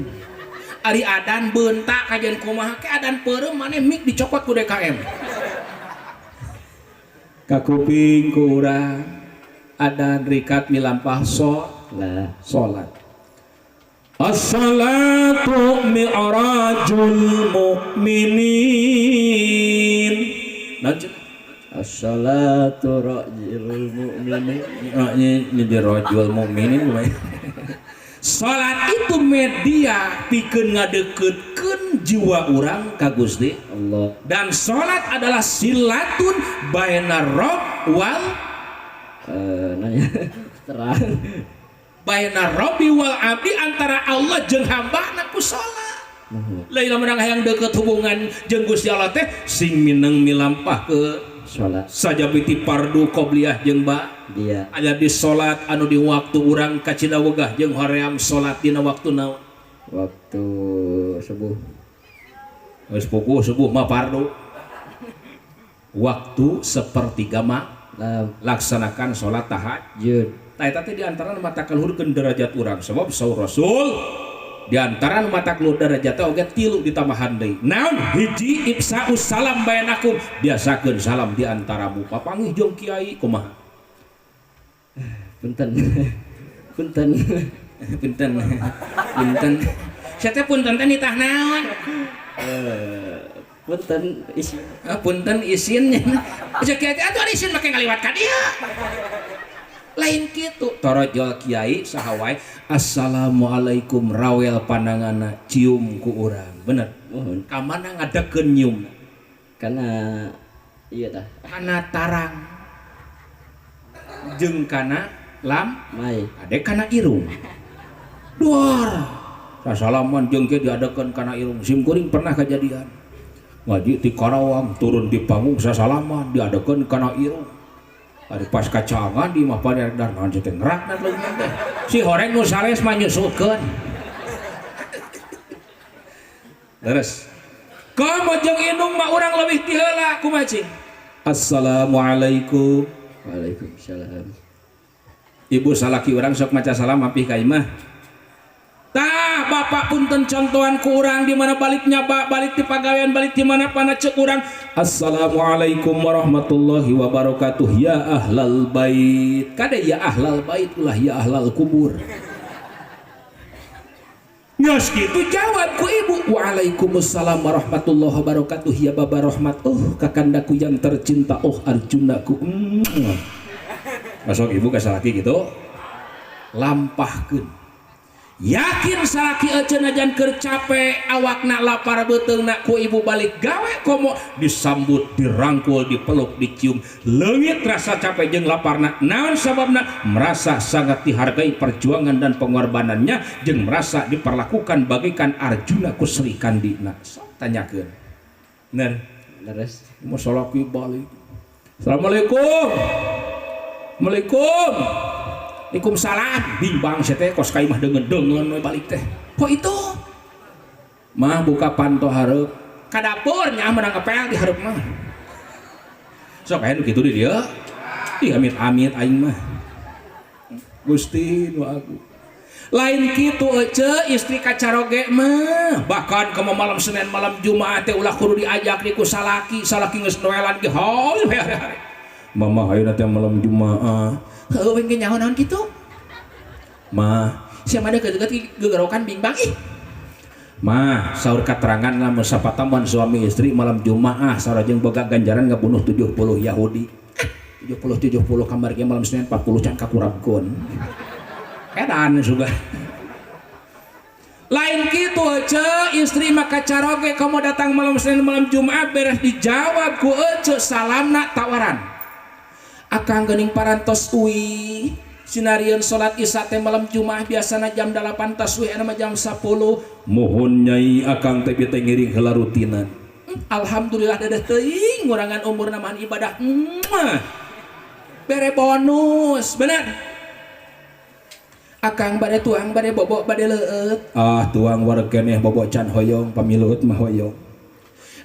Speaker 1: Ari adan beunta kajian kumaha ke adan peureum maneh mik dicokot ku DKM. Kakuping ku urang adan rikat milampah so
Speaker 3: Lah.
Speaker 1: Salat. As-salatu mi'rajul mu'minin. Naon cenah?
Speaker 3: As-salatu rajulul mu'minin.
Speaker 1: Ini jadi rajul mukminin lumayan. Salat itu media pikeun ngadeukeutkeun jiwa urang ka Gusti
Speaker 3: Allah.
Speaker 1: Dan salat adalah silatun bainar rob wal
Speaker 3: Nanya terang.
Speaker 1: Bainar robbi wal abdi, antara Allah jeung hamba ku salat.
Speaker 3: Nuhun.
Speaker 1: Lain menang hayang deket hubungan jeung Gusti Allah teh sing mineng milampah ke
Speaker 3: Salat.
Speaker 1: Sajabiti fardu qobliyah jeung ba
Speaker 3: Dia.
Speaker 1: Aya di salat anu di waktu urang kacida wegah jeung hoream salat dina waktu naon?
Speaker 3: Waktu subuh.
Speaker 1: Geus puguh subuh mah fardu waktu sepertiga mah
Speaker 3: Lam.
Speaker 1: Laksanakan salat tahajud.
Speaker 3: Jud.
Speaker 1: Tah, eta teh di antara nu matak kaluhurkeun derajat urang, sebab saur Rasul di antara nu matak luhur derajat teh oge tilu ditambahan deui. Naon? Hiji, ifsa'us salam bainakum, biasakeun salam di antaramu. Papanggih jeung kiai kumaha?
Speaker 3: Punten. Punten.
Speaker 1: Punten, punten. Sia teh punten teh nitah naon?
Speaker 3: Punten isi.
Speaker 1: Ah, punten isin. Cek kiai teh atuh ari isin make ngaliwat ka dieu. Lain kitu. Torojol kiai saha wae, assalamualaikum, rawel pandanganna, cium ku urang, bener?
Speaker 3: Mohon.
Speaker 1: Ka mana ngadekeun nyiumna?
Speaker 3: Karena iya tah.
Speaker 1: Kana tarang jeung kana lam
Speaker 3: Mai.
Speaker 1: Ade kana irung duar sasalaman jeung kieu diadekeun kana irung. Sim kuring pernah kejadian ngaji di Karawang, turun di panggung, sasalaman diadekeun kana irung. Ari pas kacangan di imah paredar naon teh ngerakna leungeun teh si horeng nu sales mah nyusutkeun. Terus komo jeung indung mah urang leuwih ti heula, kumaha cing? Assalamualaikum.
Speaker 3: Waalaikumsalam.
Speaker 1: Ibu salaki urang sok maca salam apih ka imah. Tah, bapak punten contohan ku urang di mana baliknya, Pak, balik di pagawean, balik di mana pana cek urang, assalamualaikum warahmatullahi wabarakatuh ya ahlal bait. Kade ya ahlal bait, ulah ya ahlal kubur. Nges gitu jawab ku ibu, waalaikumsalam warahmatullahi wabarakatuh ya baba rahmat, oh kakandaku yang tercinta, oh arjunaku. Masuk ibu ke salaki gitu lampahkeun, yakin salaki eceun ajan keur capek awakna, lapar beuteungna ku ibu balik gawe, komo disambut, dirangkul, dipeluk, dicium, leungit rasa capek jeung laparna. Naon sababna? Merasa sangat dihargai perjuangan dan pengorbanannya jeung merasa diperlakukan bagaikan Arjuna ku Sri Kandina. Sok tanyakeun. Bener?
Speaker 3: Leres.
Speaker 1: Mau salaki balik, assalamualaikum. Assalamualaikum. Waalaikumsalam. Bimbang saya teh kos ka imah deungeun-deungeun we balik teh. Kok itu? Mah buka panto hareup. Ka dapur nya menang ngepel di hareup mah. Sok aya nu kitu di dieu. Ih amit-amit aing mah. Gusti nu agung. Lain kitu ece istri kacaroge mah. Bahkan ke malam Senin malam Jumat teh ulah kudu diajak di ku salaki, salaki geus noelan ge hayu hare-hare. Mama hayu teh malam Jumaah. Heueuh we ge nyaho naon kitu? Mah, sia mah deukeut-deukeut gegerokan bingbang ih. Mah, saur katerangan lamun sapatamuan suami istri malam Jumaah saur jeung boga ganjaran ngabunuh 70 Yahudi. 70 kamar ge malam Senin 40 can kakurabkeun. Edan suga. Lain kitu ece istri maka caroge kamu datang malam Senin malam Jumat beres dijawab ku ece salamna tawaran. Akang geuning parantos uwi sinarieun salat isya teh malam Jumat biasana jam 8 tas uwi anu mah jam 10. Mohon nyai akang teh bete ngiring heula rutinan. Alhamdulillah dedeh teuing ngurangan umur namahan ibadah. Bere bonus, bener. Akang bade tuang bade bobok bade leueut. Ah tuang wareg keneh bobok can hoyong pamilueut mah hoyong.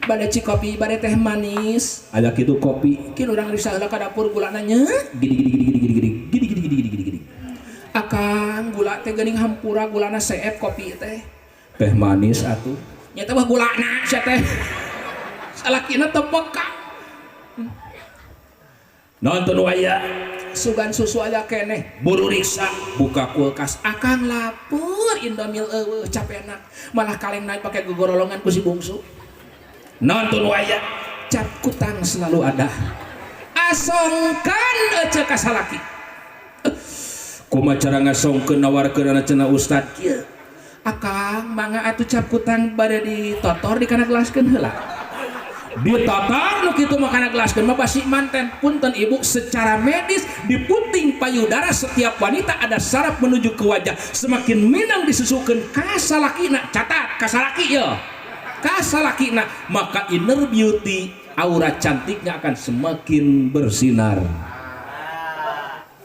Speaker 1: Bade cikopi bade teh manis. Aya kitu kopi. Kin urang risa heula ka dapur gulana nya. Gidi gidi gidi gidi gidi gidi gidi gidi gidi gidi gidi. Akang gula teh geuning hampura gulana seep kopi teh. Teh manis atuh. Nya teh mah gulana sia teh. Salakina teu peka. Nonton waya sugan susu aja keneh buru riksa buka kulkas akang lapur Indomil eueuh capenak malah kaleng naik pakai gegorolongan ku si bungsu. Nonton waya cap kutang selalu ada asongkan ece ka salaki. Kumaha cara ngasongkeun nawarkeun cenah ustad kieu akang mangga atuh cap kutang bade ditotor dikana gelaskeun heula. Ditotor nu kitu mah kana gelaskeun mah basi manten. Punten ibu, secara medis di puting payudara setiap wanita ada saraf menuju ke wajah. Semakin minang disusukeun ka salakina, catat ka salaki ye. Ka salakina, maka inner beauty, aura cantiknya akan semakin bersinar.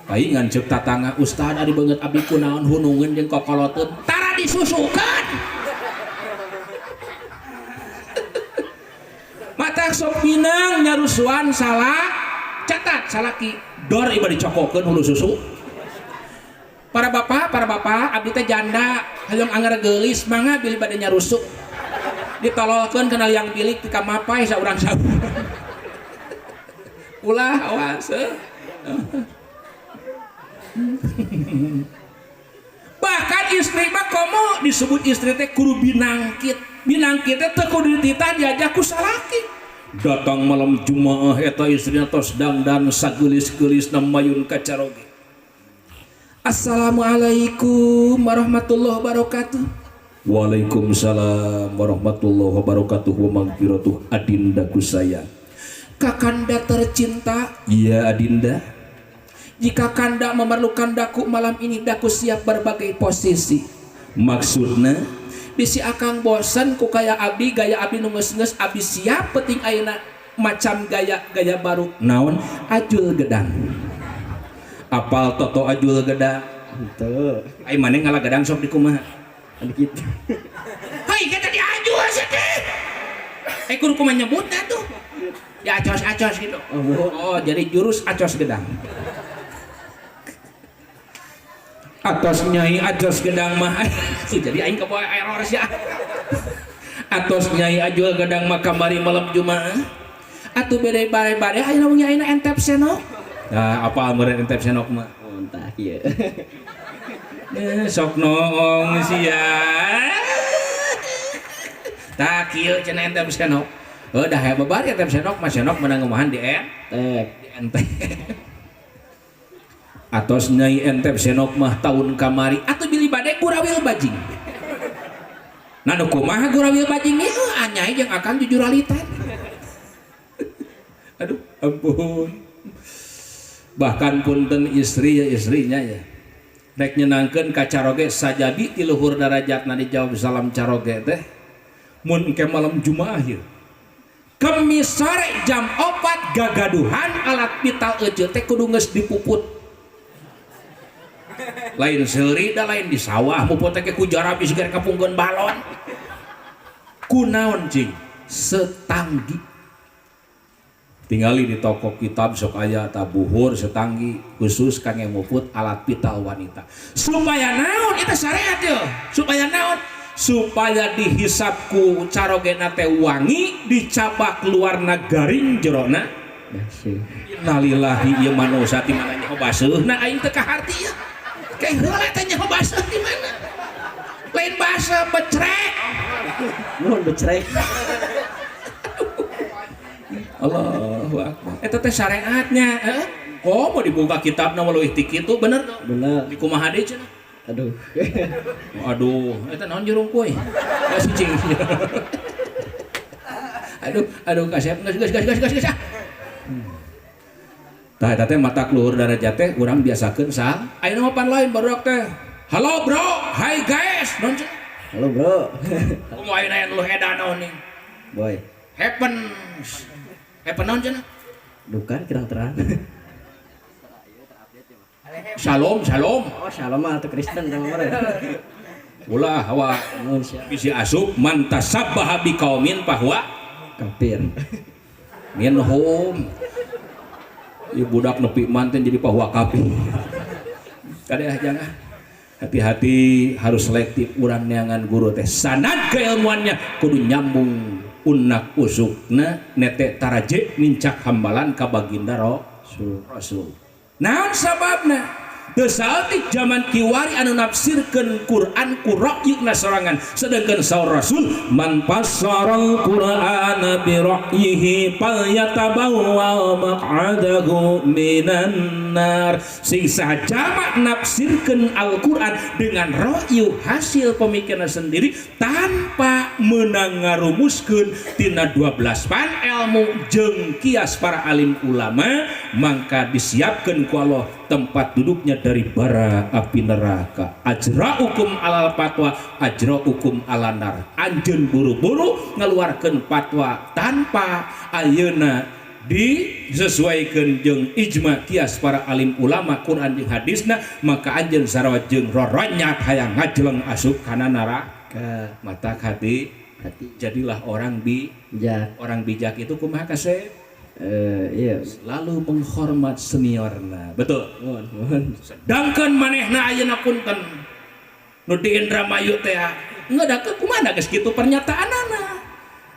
Speaker 1: Paingan ceuk tatangga ustad ari beungeut abdi kunaon hunungeun jeung kokoloteun tara disusukeun. Mata sok pinang nyarusuan salah catat salaki dor iba dicokokeun hulu susu. Para bapak abdi teh janda hayang anger geulis mangga bilih bade nyarusuk ditololkeun kana liang bilik ti kamapai saurang saurang. Ulah awas. Bahkan istri mah komo disebut istri teh kudu binangkit. Binangkit teh teu kudu dititah diajak ku salaki. Datang malam Jumaah eta istrina tos dangdan sageulis-geulisna mayun ka caroge. Assalamualaikum warahmatullahi wabarakatuh. Waalaikumsalam warahmatullahi wabarakatuh wa magfiratuh adinda ku sayang. Kakanda tercinta. Iya adinda. Jika kanda memerlukan daku malam ini, daku siap berbagai posisi. Maksudna bisi akang bosen ku kaya abdi, gaya abdi nu geus-geus abdi siap penting ayeuna macam gaya-gaya baru. Naon? Ajul gedang. Apal toto ajul gedang?
Speaker 3: Henteu.
Speaker 1: Ai maneh ngala gedang sok di kumaha?
Speaker 3: Anu kitu.
Speaker 1: Hei, kita diajul sia teh. Eh kudu kumaha nyebutna tuh? Ya acos-acos gitu. Oh, jadi jurus acos gedang. Atos nyai acos gedang mah. Jadi aing kaboa error sia. Atos nyai ajul gedang mah kamari malam Jumaah. Atuh bede bare-bare ayeuna wengi ayeuna entep senok. Nah, apa meureun entep senok mah?
Speaker 3: Oh, entah kieu.
Speaker 1: Sok noong sia. Tah kieu cenah entep senok. Heuh dah aya babari entep senok mah senok meunang ngeumahan di
Speaker 3: entep.
Speaker 1: Di entep. Atos nyai entep senok mah tahun kamari atuh bilih bade gurawil bajing. Nah nu kumaha gurawil bajing ieu anyai jeung akang jujuralitan. Aduh ampun. Bahkan punten istri ya istrinya ya. Rek nyenangkeun ka caroge sajabi ti luhur darajatna dijawab salam caroge teh. Mun ke malam Jumaah ieu. Kemis sore jam 4 gagaduhan alat vital ece teh kudu geus dipuput. Lain seuri da lain di sawah muput teh ku jarabi sigar kapungkeun balon. Kunaon cing? Setanggi. Tingali di toko kitab sok aya tabuhur setanggi khusus kangge muput alat vital wanita. Supaya naon itu syariat yo. Supaya naon? Supaya dihisap ku carogena teh wangi, dicabak luarna garing jerona.
Speaker 3: Baseuh.
Speaker 1: Innalillahi ieu manusia ti mana nyaho baseuhna aing teu kaharti ya. Kayak heula teh nyaho baseuh di mana? Lain baseuh becrek.
Speaker 3: Nuhun becrek.
Speaker 1: Allahu akbar. Eta teh syariatnya, eh? Kok mau dibuka kitabna mah leuwih ti kitu bener tuh.
Speaker 3: Bener.
Speaker 1: Di kumaha deui cenah?
Speaker 3: Aduh.
Speaker 1: Aduh, eta naon jurung kuy? Ya si cing. Aduh, aduh kasep geus geus geus geus geus ah. Tah eta teh mata luhur darajat teh urang biasakeun sah. Ayeuna mah pan lain barudak teh. Halo bro, hai guys, naon cenah?
Speaker 3: Halo bro.
Speaker 1: Kumaha ayeuna aya nu edan naon nih?
Speaker 3: Boy.
Speaker 1: Happen. Happen naon cenah?
Speaker 3: Dukan kirang terang.
Speaker 1: Shalom, shalom.
Speaker 3: Oh shalom mah atau Kristen sama meureun.
Speaker 1: Ulah hawa
Speaker 3: Nuhun sia.
Speaker 1: Bisi asup man tasabbaha biqaumin fahuwa
Speaker 3: Kafir.
Speaker 1: Minhum. Ieu budak nepi manten jadi fahuwa kafir. Kade jangan. Hati-hati harus selektif urang neangan guru teh sanad keilmuannya kudu nyambung unak usukna nete taraje nincak hambalan ka baginda Rasul. Naon sababna? Teu saeutik zaman kiwari anu nafsirkeun Quran ku ra'yuna sorangan sedangkan saur Rasul man fassaral Qur'ana bi ra'yihi falyatabawwa maq'adahu minan nar. Sing saha jalma nafsirkeun Al-Qur'an dengan ra'yu hasil pemikiran sendiri tanpa menang ngarumuskeun tina 12 pan ilmu jeung kias para alim ulama mangka disiapkeun ku Allah tempat duduknya dari bara api neraka. Ajraukum alal fatwa, ajraukum ala nar. Anjeun buru-buru ngeluarkeun fatwa tanpa ayeuna disesuaikan jeung ijma kias para alim ulama Quran jeung hadisna maka anjeun sarua jeung roronyat hayang ngajeleng asup kana neraka. Mata hati
Speaker 3: Hati.
Speaker 1: Jadilah orang
Speaker 3: Bijak.
Speaker 1: Orang bijak itu kumaha kasep?
Speaker 3: Iya.
Speaker 1: Selalu menghormat seniorna. Betul.
Speaker 3: Mohon, mohon.
Speaker 1: Sedangkan manehna ayeuna punten nu di Indramayu teh nggak ke kumaha geus kitu pernyataanana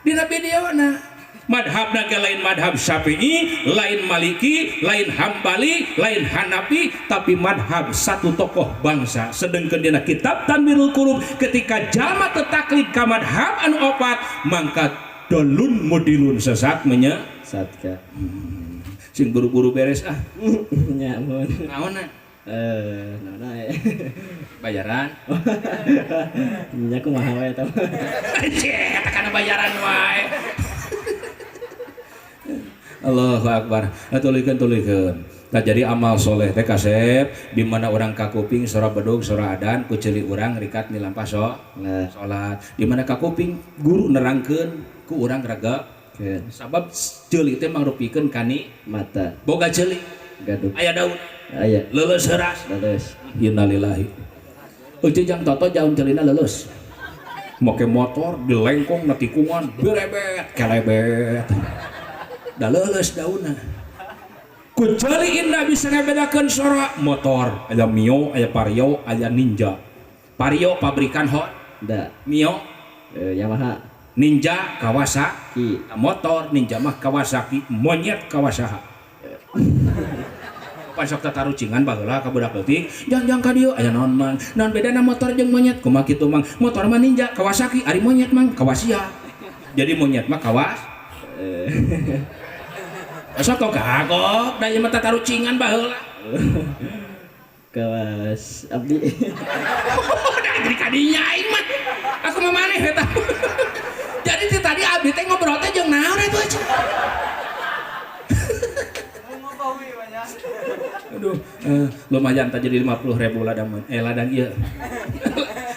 Speaker 1: dina videona. Madhabna ge lain madhab Syafi'i, lain Maliki, lain Hambali, lain Hanafi, tapi madhab satu tokoh bangsa. Sedangkan dina kitab Tanwirul Qulub ketika jalma teu taklid ka madhab anu opat, mangka dolun mudilun sesat menya
Speaker 3: Satka.
Speaker 1: Sing buru-buru beres ah.
Speaker 3: Nya mohon.
Speaker 1: Naonna?
Speaker 3: Naon aya?
Speaker 1: Bayaran.
Speaker 3: Nya kumaha wae eta mah.
Speaker 1: Cek, kana bayaran wae. Allahu Akbar. Nah, tuluykeun tuluykeun. Nah, jadi amal soleh teh kasep di mana orang kakuping sora bedug sora adan ku ceuli urang rikat nilampah
Speaker 3: Nah,
Speaker 1: salat. Di mana kakuping guru nerangkeun ku urang raga
Speaker 3: keun
Speaker 1: sabab ceuli teh mangrupikeun kani
Speaker 3: mata
Speaker 1: boga ceuli
Speaker 3: gaduh.
Speaker 1: Aya daun
Speaker 3: Aya.
Speaker 1: Leuleus heuras.
Speaker 3: Leuleus.
Speaker 1: Innalillahi. Euceuk jang toto jaun ceulina leuleus. Make motor dilengkong na tikungan berebet kelebet. Da leuleus daunna. Ku ceuli indah bisa ngabedakeun sora motor, aya Mio, aya Vario, aya Ninja. Vario pabrikan Hot,
Speaker 3: Da
Speaker 1: Mio,
Speaker 3: Yamaha.
Speaker 1: Ninja Kawasaki,
Speaker 3: Ki.
Speaker 1: Motor Ninja mah Kawasaki, monyet Kawasaha. Pan sok tatarucingan baheula ka budak leutik, jang-jang ka dieu aya naon mang? Naon bedana motor jeung monyet? Kumaha kitu mang? Motor mah Ninja Kawasaki, ari monyet mang Kawasia. Jadi monyet mah kawas. Sok tong kagok, da ieu mah tatarucingan baheula.
Speaker 3: Kawas abdi.
Speaker 1: Udah jadi kadinya aing mah. Aku mah maneh eta. Jadi ti tadi abdi teh ngobrol teh jeung naon eta aja. Aduh, lumayan tak jadi 50.000 ladang ladang ieu.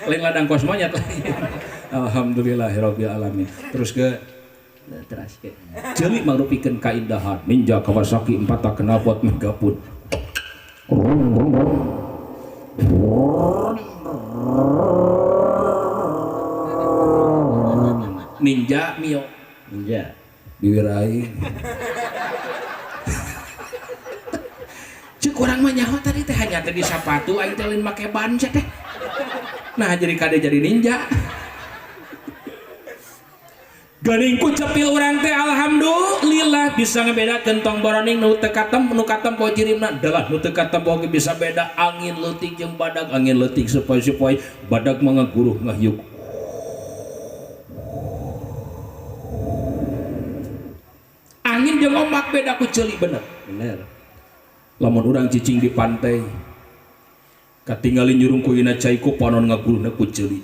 Speaker 1: Lain ladang kos monyet. Alhamdulillahirabbil alamin. Terus ke
Speaker 3: Teras ke.
Speaker 1: Ceuli mangrupikeun kaindahan Ninja Kawasaki 4 tak knalpot megapun. Rong rong rong. Ninja Mio.
Speaker 3: Ninja.
Speaker 1: Bibir aing. Cek urang mah nyaho tadi teh hanya teh di sapatu aing teh lain make ban sia teh. Nah jadi kade jadi ninja. Geuning ku cepil urang teh alhamdulillah bisa ngebedakeun tong boroning nu teu katempo nu katempo jirimna dalah nu teu katempo ge bisa beda angin leutik jeung badag angin leutik sepoi-sepoi badag mah ngaguruh ngahyuk. Angin jeung ombak beda ku ceuli bener.
Speaker 3: Bener.
Speaker 1: Lamun urang cicing di pantai katingali nyurung kuina cai ku panon ngaguruhna ku ceuli.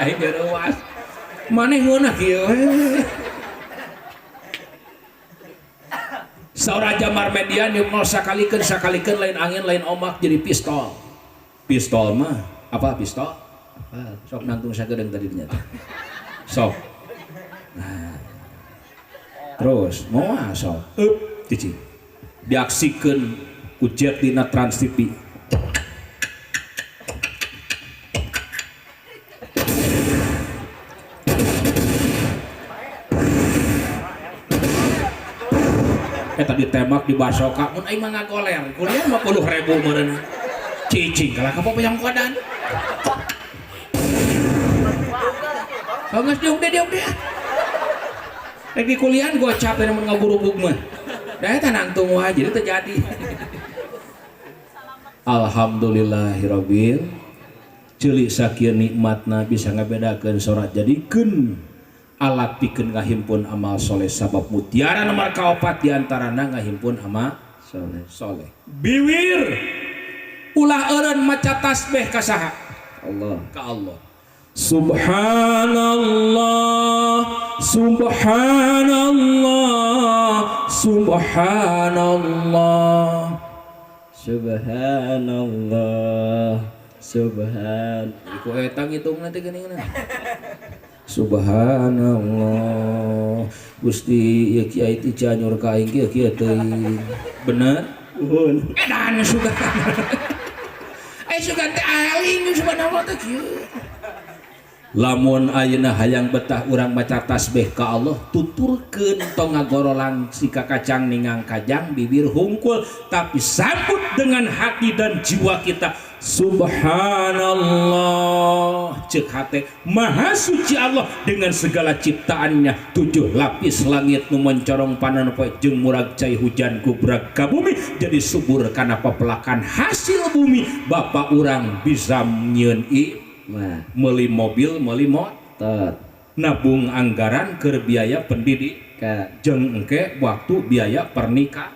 Speaker 1: Aing geureuas. Maneh ngeunah kieu we. Saur Jamar Median yuk mau sakalikeun sakalikeun lain angin lain ombak jadi pistol. Pistol mah apa pistol?
Speaker 3: Apa?
Speaker 1: Sok nangtung sakedeung tadi dinya teh. Sok. Nah. Terus moal sok. Eup cicing. Diaksikeun ku jet dina Trans TV. Eta ditembak di basoka mun aing mah ngagoler kuliah 50.000 meureun cicing kalah ka yang kodan geus diuk deh rek di kuliahan gocap teh mun ngagurubug mah da eta nangtung wae jadi teu jadi. Alhamdulillahirabbil ceuli sakieu nikmatna bisa ngabedakeun salat jadikeun alat pikeun ngahimpun amal soleh sabab mutiara nomor kaopat diantarana ngahimpun amal
Speaker 3: soleh.
Speaker 1: Soleh. Biwir ulah eureun maca tasbih ka saha?
Speaker 3: Allah.
Speaker 1: Ka Allah. Subhanallah, subhanallah, subhanallah.
Speaker 3: Subhanallah, subhan.
Speaker 1: Iku eta ngitungna teh geuningan. Subhanallah Gusti ieu kiai ti Cianjur ka aing kieu kieu teuing. Bener?
Speaker 3: Nuhun.
Speaker 1: Edan sugan. Sugan teh aling subhanallah teh kieu. Lamun ayeuna hayang betah urang maca tasbih ka Allah tuturkeun tong ngagorolang sika kacang ningang kajang bibir hungkul tapi sambut dengan hati dan jiwa kita. Subhanallah cek hate maha suci Allah dengan segala ciptaannya 7 lapis langit nu mencorong panon poe jeung murag cai hujan gubrak ka bumi jadi subur kana pepelakan hasil bumi bapak urang bisa nyieun
Speaker 3: mah
Speaker 1: meuli mobil meuli motor nabung anggaran keur biaya pendidikan jeung engke waktu biaya pernikahan.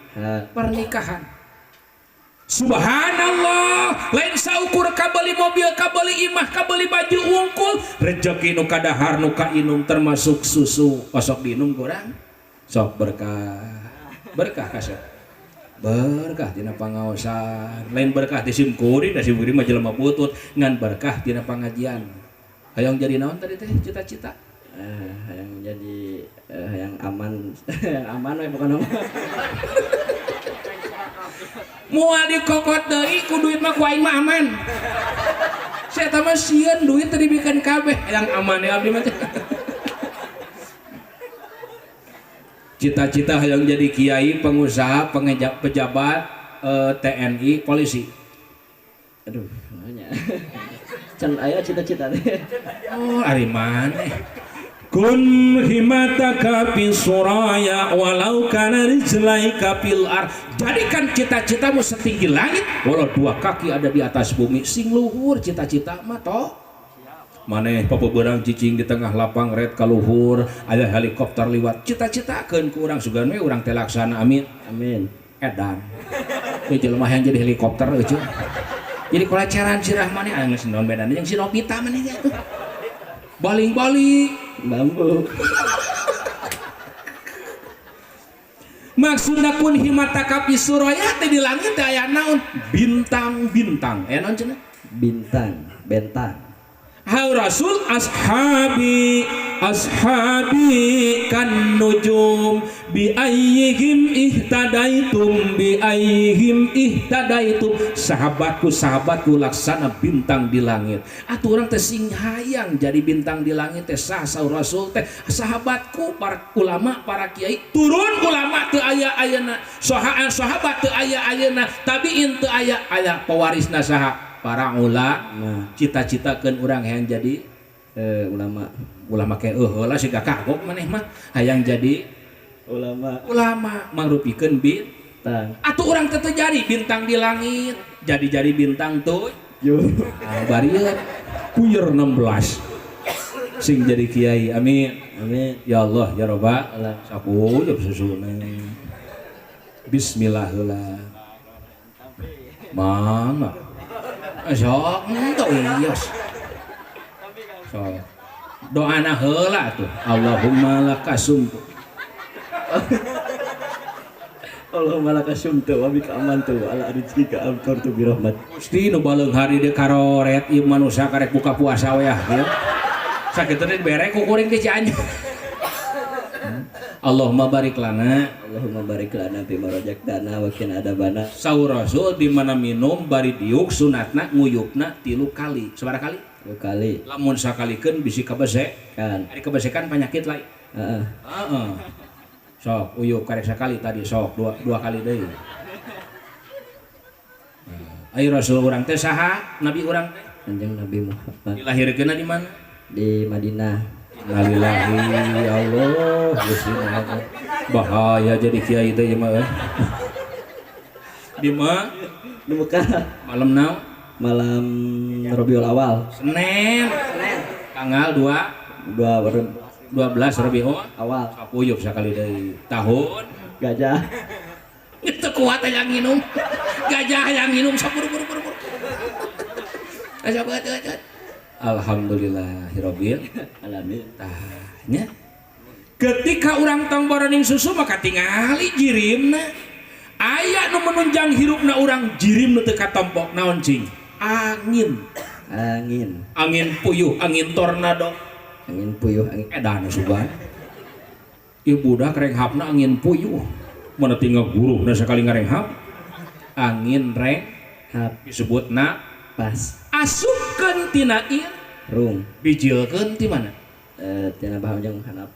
Speaker 1: Subhanallah lain saukur kabeli mobil kabeli imah kabeli baju wungkul rejeki nu kadahar nu kainum termasuk susu osok diinum kurang sok berkah berkah kasep berkah tina pangaosan lain berkah ti simkuring da simkuring mah jelema butut ngan berkah tina pangajian. Hayang jadi naon tadi teh cita-cita?
Speaker 3: Hayang jadi hayang aman hayang aman we bukan aman.
Speaker 1: Moal dikokot deui ku duit mah ku aing mah aman. Saya mah sieun duit teu dibikeun kabeh hayang aman ya abdi mah. Cita-cita hayang jadi kiai, pengusaha, pejabat, TNI, polisi.
Speaker 3: Aduh, nanya. Can aya cita-cita teh.
Speaker 1: Oh, ari maneh. Kun himataka fi suraya walau kana rijlaika fil ar. Jadikan cita-citamu setinggi langit walau 2 kaki ada di atas bumi. Sing luhur cita-cita mah toh. Maneh papebeurang cicing di tengah lapang red kaluhur aya helikopter liwat cita-citakeun ku urang sugan we urang teh laksana amin.
Speaker 3: Amin.
Speaker 1: Edan. Ieu jelema hayang jadi helikopter eueuh. Jadi kolaceran sirah maneh aya geus naon bedana jeung si Novita maneh teh atuh. Baling-baling
Speaker 3: bambu.
Speaker 1: Maksudna kun himataka fi suraya teh di langit teh aya naon? Bintang-bintang. Aya naon cenah?
Speaker 3: Bintang, bentang.
Speaker 1: Hai Rasul ashabi ashabi kan nujum bi ayyihim ihtadaitum bi ayyihim ihtadaitum, sahabatku sahabatku laksana bintang di langit. Atuh urang teh sing hayang jadi bintang di langit teh sah saur Rasul teh sahabatku para ulama para kiai turun ulama teu aya ayeuna sahabat teu aya ayeuna tabiin teu aya aya pewarisna saha para ulama. Cita-citakeun urang hayang jadi
Speaker 3: ulama.
Speaker 1: Ulama ke heula siga kagok maneh mah hayang jadi
Speaker 3: ulama.
Speaker 1: Ulama mangrupikeun bintang. Atuh urang teh jadi bintang di langit, jadi-jadi bintang tuh. Barieu puyer 16 sing jadi kiai. Amin.
Speaker 3: Amin.
Speaker 1: Ya Allah ya Rabbal sakuyeup susuna. Bismillah heula. Mangga. Sok enteu ios. Sok. Doana heula atuh. Allahumma lakasumtu.
Speaker 3: Allahumma lakasumtu wa bika amantu wa ala rizqika amtartu bi rahmat.
Speaker 1: Gusti nu baleung hari deui karoret ieu manusia karek buka puasa we ya. Sakitu teh bere ku kuring teh Cianjur. Allahumma barik lana.
Speaker 3: Allahumma barik lana fi ma razaqtana wa qina adzabannar.
Speaker 1: Saur Rasul di mana minum bari diuk sunatna nguyupna 3 kali. Sabaraha kali?
Speaker 3: 3 kali.
Speaker 1: Lamun sakalikeun bisi kabesek.
Speaker 3: Kan.
Speaker 1: Ari kebesekan penyakit lain.
Speaker 3: Heeh.
Speaker 1: Heeh. Sok uyup karek sakali tadi sok dua kali deui. Ayo Rasul urang teh saha? Nabi urang teh?
Speaker 3: Kanjeng Nabi Muhammad.
Speaker 1: Dilahirkeunna di mana?
Speaker 3: Di Madinah.
Speaker 1: Innalillahi ya Allah Gusti Muhammad. Bahaya jadi kiai teh ieu mah. Di mana?
Speaker 3: Di Mekah.
Speaker 1: Malam naon?
Speaker 3: Malam Rabiul Awal.
Speaker 1: Senin.
Speaker 3: Senin.
Speaker 1: Tanggal 2 12 Rabiul
Speaker 3: Awal.
Speaker 1: Sapuyup sakali deui. Tahun
Speaker 3: gajah.
Speaker 1: Itu kuat yang nginum. Gajah yang nginum sapuru-buru-buru. Asa beut. Alhamdulillahirabbil
Speaker 3: alamin.
Speaker 1: Tah nya. Ketika urang tong boroning susu maka tingali jirimna. Aya nu menunjang hirupna urang jirim nu teu katompok naon cing? Angin.
Speaker 3: Angin.
Speaker 1: Angin puyuh, angin tornado.
Speaker 3: Angin puyuh, angin
Speaker 1: edan sugan. Ieu budak renghapna angin puyuh. Mana tinggal guruhna sakali ngarenghap. Angin renghap disebutna
Speaker 3: pas.
Speaker 1: Asupkeun tina
Speaker 3: irung.
Speaker 1: Bijilkeun ti mana?
Speaker 3: Tina baham jeung hanap.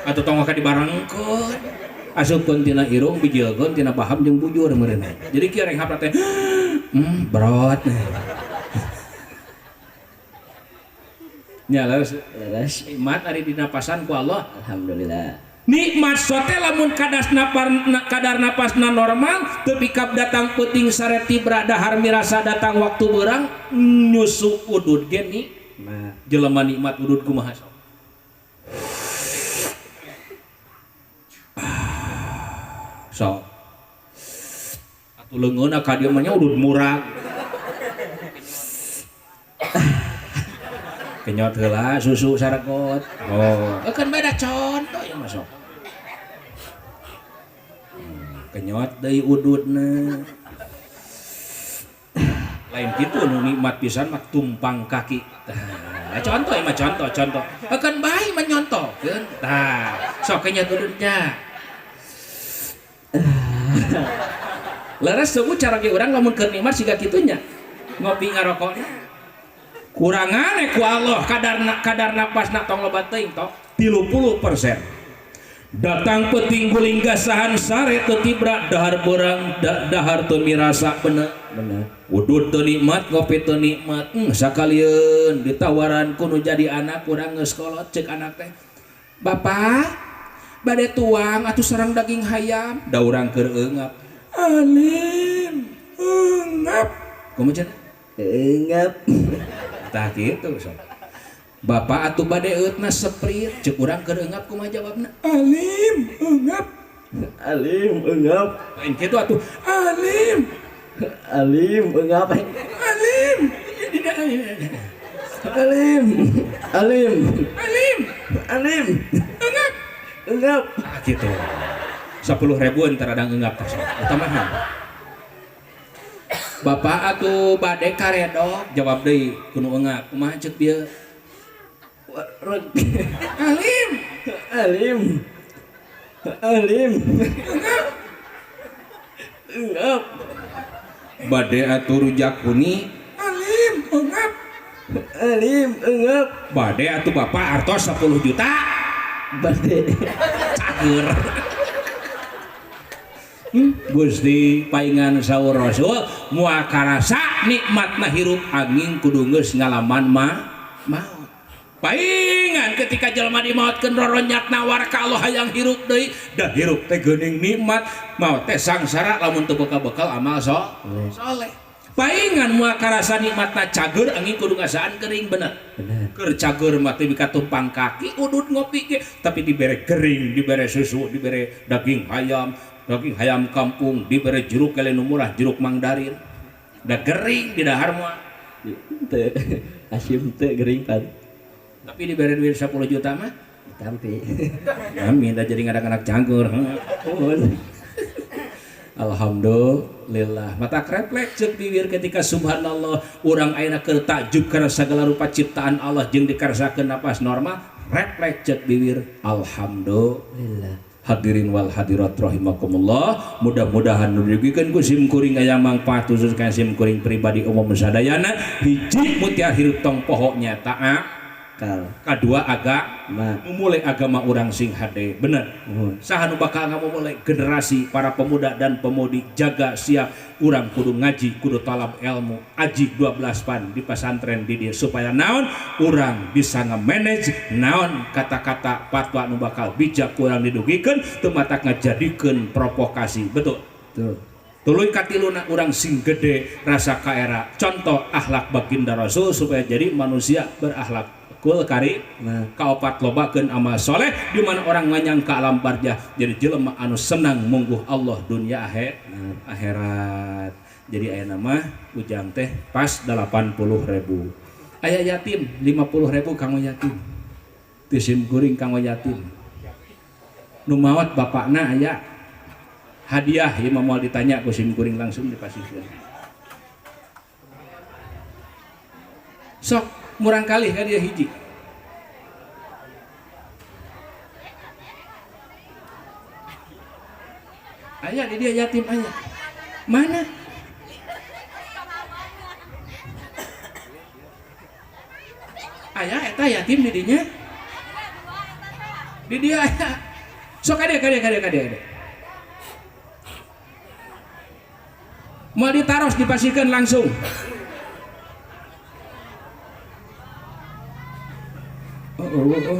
Speaker 1: Atuh tong ka dibarengkeun. Asupkeun tina irung, bijilkeun tina baham jeung bujur meureun. Jadi kieu renghapna teh brot. Nya leres.
Speaker 3: Leres.
Speaker 1: Nikmat ari dinapasan ku Allah.
Speaker 3: Alhamdulillah.
Speaker 1: Nikmat sote lamun kadar napasna normal teu pikap datang peuting sare tibra dahar mirasa datang waktu beurang nyusu udud ge nikmat. Jelema nikmat udud kumaha sok? Sok. Atuh leungeunna ka dieu mah nya udud murag. Kenyot heula susu saregot. Oh, kan beda contoh ya masuk. Kenyot deui ududna. Lain kitu nu nikmat pisan mah tumpang kaki. Tah, contoh ieu mah contoh. Kan bae mah nyontohkeun. Tah, sok kenyot ududnya. Leres sebut cara ge urang lamun keur nikmat siga kitu nya. Ngopi ngarokokna. Kurangane ku Allah kadar napasna tong loba teuing tok 30%. Datang peuting guling gasahan sare teu tibra dahar beurang dahar teu mirasa bener.
Speaker 3: Bener.
Speaker 1: Udud teu nikmat ngopi teu nikmat. Sakalieun ditawaran ku nu jadi anak urang geus kolot ceuk anak teh. Bapak bade tuang atuh sareng daging hayam. Da urang keur eungap. Alim eungap. Kumaha cenah?
Speaker 3: Eungap.
Speaker 1: Tah kitu sok. Bapak atuh bade eutna seprit ceuk urang keur eungap kumaha jawabna? Alim eungap.
Speaker 3: Alim eungap.
Speaker 1: Lain kitu atuh. Alim.
Speaker 3: Alim eungap.
Speaker 1: Alim.
Speaker 3: Alim. Alim.
Speaker 1: Alim.
Speaker 3: Alim.
Speaker 1: Eungap.
Speaker 3: Eungap.
Speaker 1: Tah kitu. 10.000 entar ada enggap tas. Eta mah. Bapak atuh bade karedok jawab deui kudu enggap. Kumaha ceuk bieu?
Speaker 3: Reg.
Speaker 1: Alim.
Speaker 3: Alim. Alim. Engap.
Speaker 1: Bade atuh rujak huni. Alim engap.
Speaker 3: Alim engap.
Speaker 1: Bade atuh bapak artos 10 juta.
Speaker 3: Bade.
Speaker 1: Cager. Gusti paingan saur Rasul moal karasa nikmatna hirup angin kudu geus ngalaman mah maut. Paingan ketika jelema dimaotkeun roronyatna warka Allah hayang hirup deui, da hirup teh geuning nikmat, maot teh sangsara lamun teu bekal-bekal amal soleh. Paingan moal karasa nikmatna cager angin kudu ngasaan kering bener.
Speaker 3: Bener.
Speaker 1: Keur cager mah teh bikatumpang kaki udud ngopi ge, tapi dibere kering, dibere susu, dibere daging hayam kampung, dibere jeruk kalian nu murah, jeruk mangdarin. Da gering di dahar moal.
Speaker 3: Teu asim teu gering pan.
Speaker 1: Tapi dibere duit 10 juta mah
Speaker 3: ditampi.
Speaker 1: Amin, da jadi ngadak-ngadak canggur.
Speaker 3: Nuhun.
Speaker 1: Alhamdulillah. Mata refleks ceuk bibir ketika subhanallah urang ayeuna keur takjub kana sagala rupa ciptaan Allah jeung dikarsakeun napas normal, refleks ceuk bibir alhamdulillah. Hadirin wal hadirat rahimakumullah, mudah-mudahan nu didugikeun ku sim kuring aya mangfaat khusus ka sim kuring pribadi umum sadayana. Hiji mutiara hirup tong poho nyata
Speaker 3: akal,
Speaker 1: kadua agama, memulai agama urang sing hade bener. Saha nu bakal ngamumule generasi para pemuda dan pemudi jaga siap urang kudu ngaji, kudu talab ilmu, aji 12 pan di pesantren di dieu supaya naon urang bisa nge-manage naon kata-kata fatwa nu bakal bijak urang didugikeun teu matak ngajadikeun provokasi. Betul.
Speaker 3: Betul.
Speaker 1: Tuluy katiluna urang sing gede rasa kaera, contoh akhlak baginda Rasul supaya jadi manusia berakhlak kul kari.
Speaker 3: Nah.
Speaker 1: Kaopat lobakeun amal soleh di mana orang nganyang ka alam barjah jadi jelema anu senang mungguh Allah dunia akhirat. Jadi aya nama ujang teh pas 80.000. Aya yatim 50.000 kanggo yatim. Ti sim kuring kanggo yatim. Nu maot bapakna aya hadiah ieu mah moal ditanya ku sim kuring langsung dipasihkeun. Sok murang kali ka dia hiji. Aya di dia yatim aya. Mana? Aya eta yatim di dinya? Di dia aya. Sok ka dia ka dia ka dia ka dia. Mau ditaros dipasihkan langsung. Oh.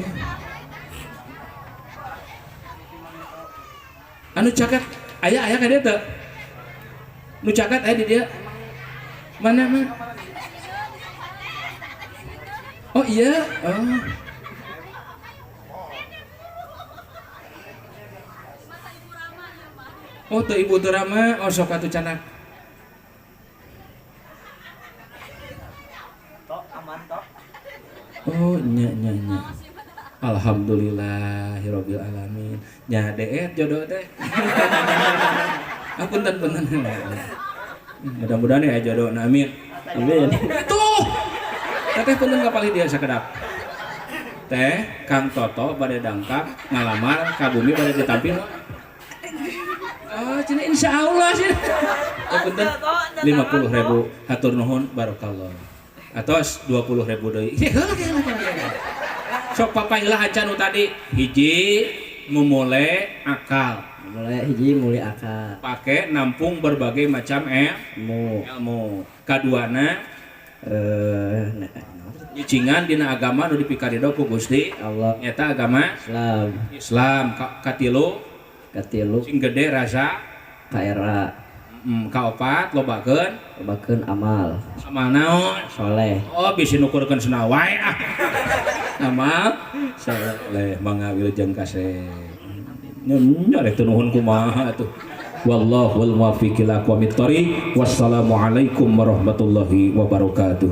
Speaker 1: Anu cakat aya aya ka dieu teu? Nu cakat aya di dieu. Mana mah? Oh iya. Oh. Oh teu ibu teu rama, oh sok atuh canak.
Speaker 2: Tok aman tok.
Speaker 1: Oh nya nya nya. Alhamdulillahirabbil alamin. Nya deet jodoh teh. Apunten punten. Mudah-mudahan ya jodoh amin.
Speaker 3: Amin.
Speaker 1: Tuh. Teteh punten kapalih dia sakedap. Teh Kang Toto bade dangkap ngalamar ka bumi bade ditampi. Oh, cenah insyaallah cenah. Oh, punten 50.000 hatur nuhun barakallah. Atos 20.000 deui. Sok papailah acan nu tadi. Hiji memulai akal.
Speaker 3: Mulai hiji mulai akal.
Speaker 1: Pake nampung berbagai macam
Speaker 3: ilmu.
Speaker 1: Ilmu. Kaduana nyicingan dina agama nu dipikarido ku Gusti
Speaker 3: Allah.
Speaker 1: Nyata agama
Speaker 3: Islam.
Speaker 1: Islam katilu.
Speaker 3: Katilu.
Speaker 1: Sing gede rasa
Speaker 3: kaera.
Speaker 1: Kaopat lobakeun.
Speaker 3: Lobakeun amal.
Speaker 1: Amal naon?
Speaker 3: Soleh.
Speaker 1: Oh bisi nukurkeun senah wae ah. Amal soleh mangga wilujeng kasih. Nya rek teu nuhun kumaha atuh. Wallahul muwaffiq ila aqwamit thoriq. Wassalamualaikum warahmatullahi wabarakatuh.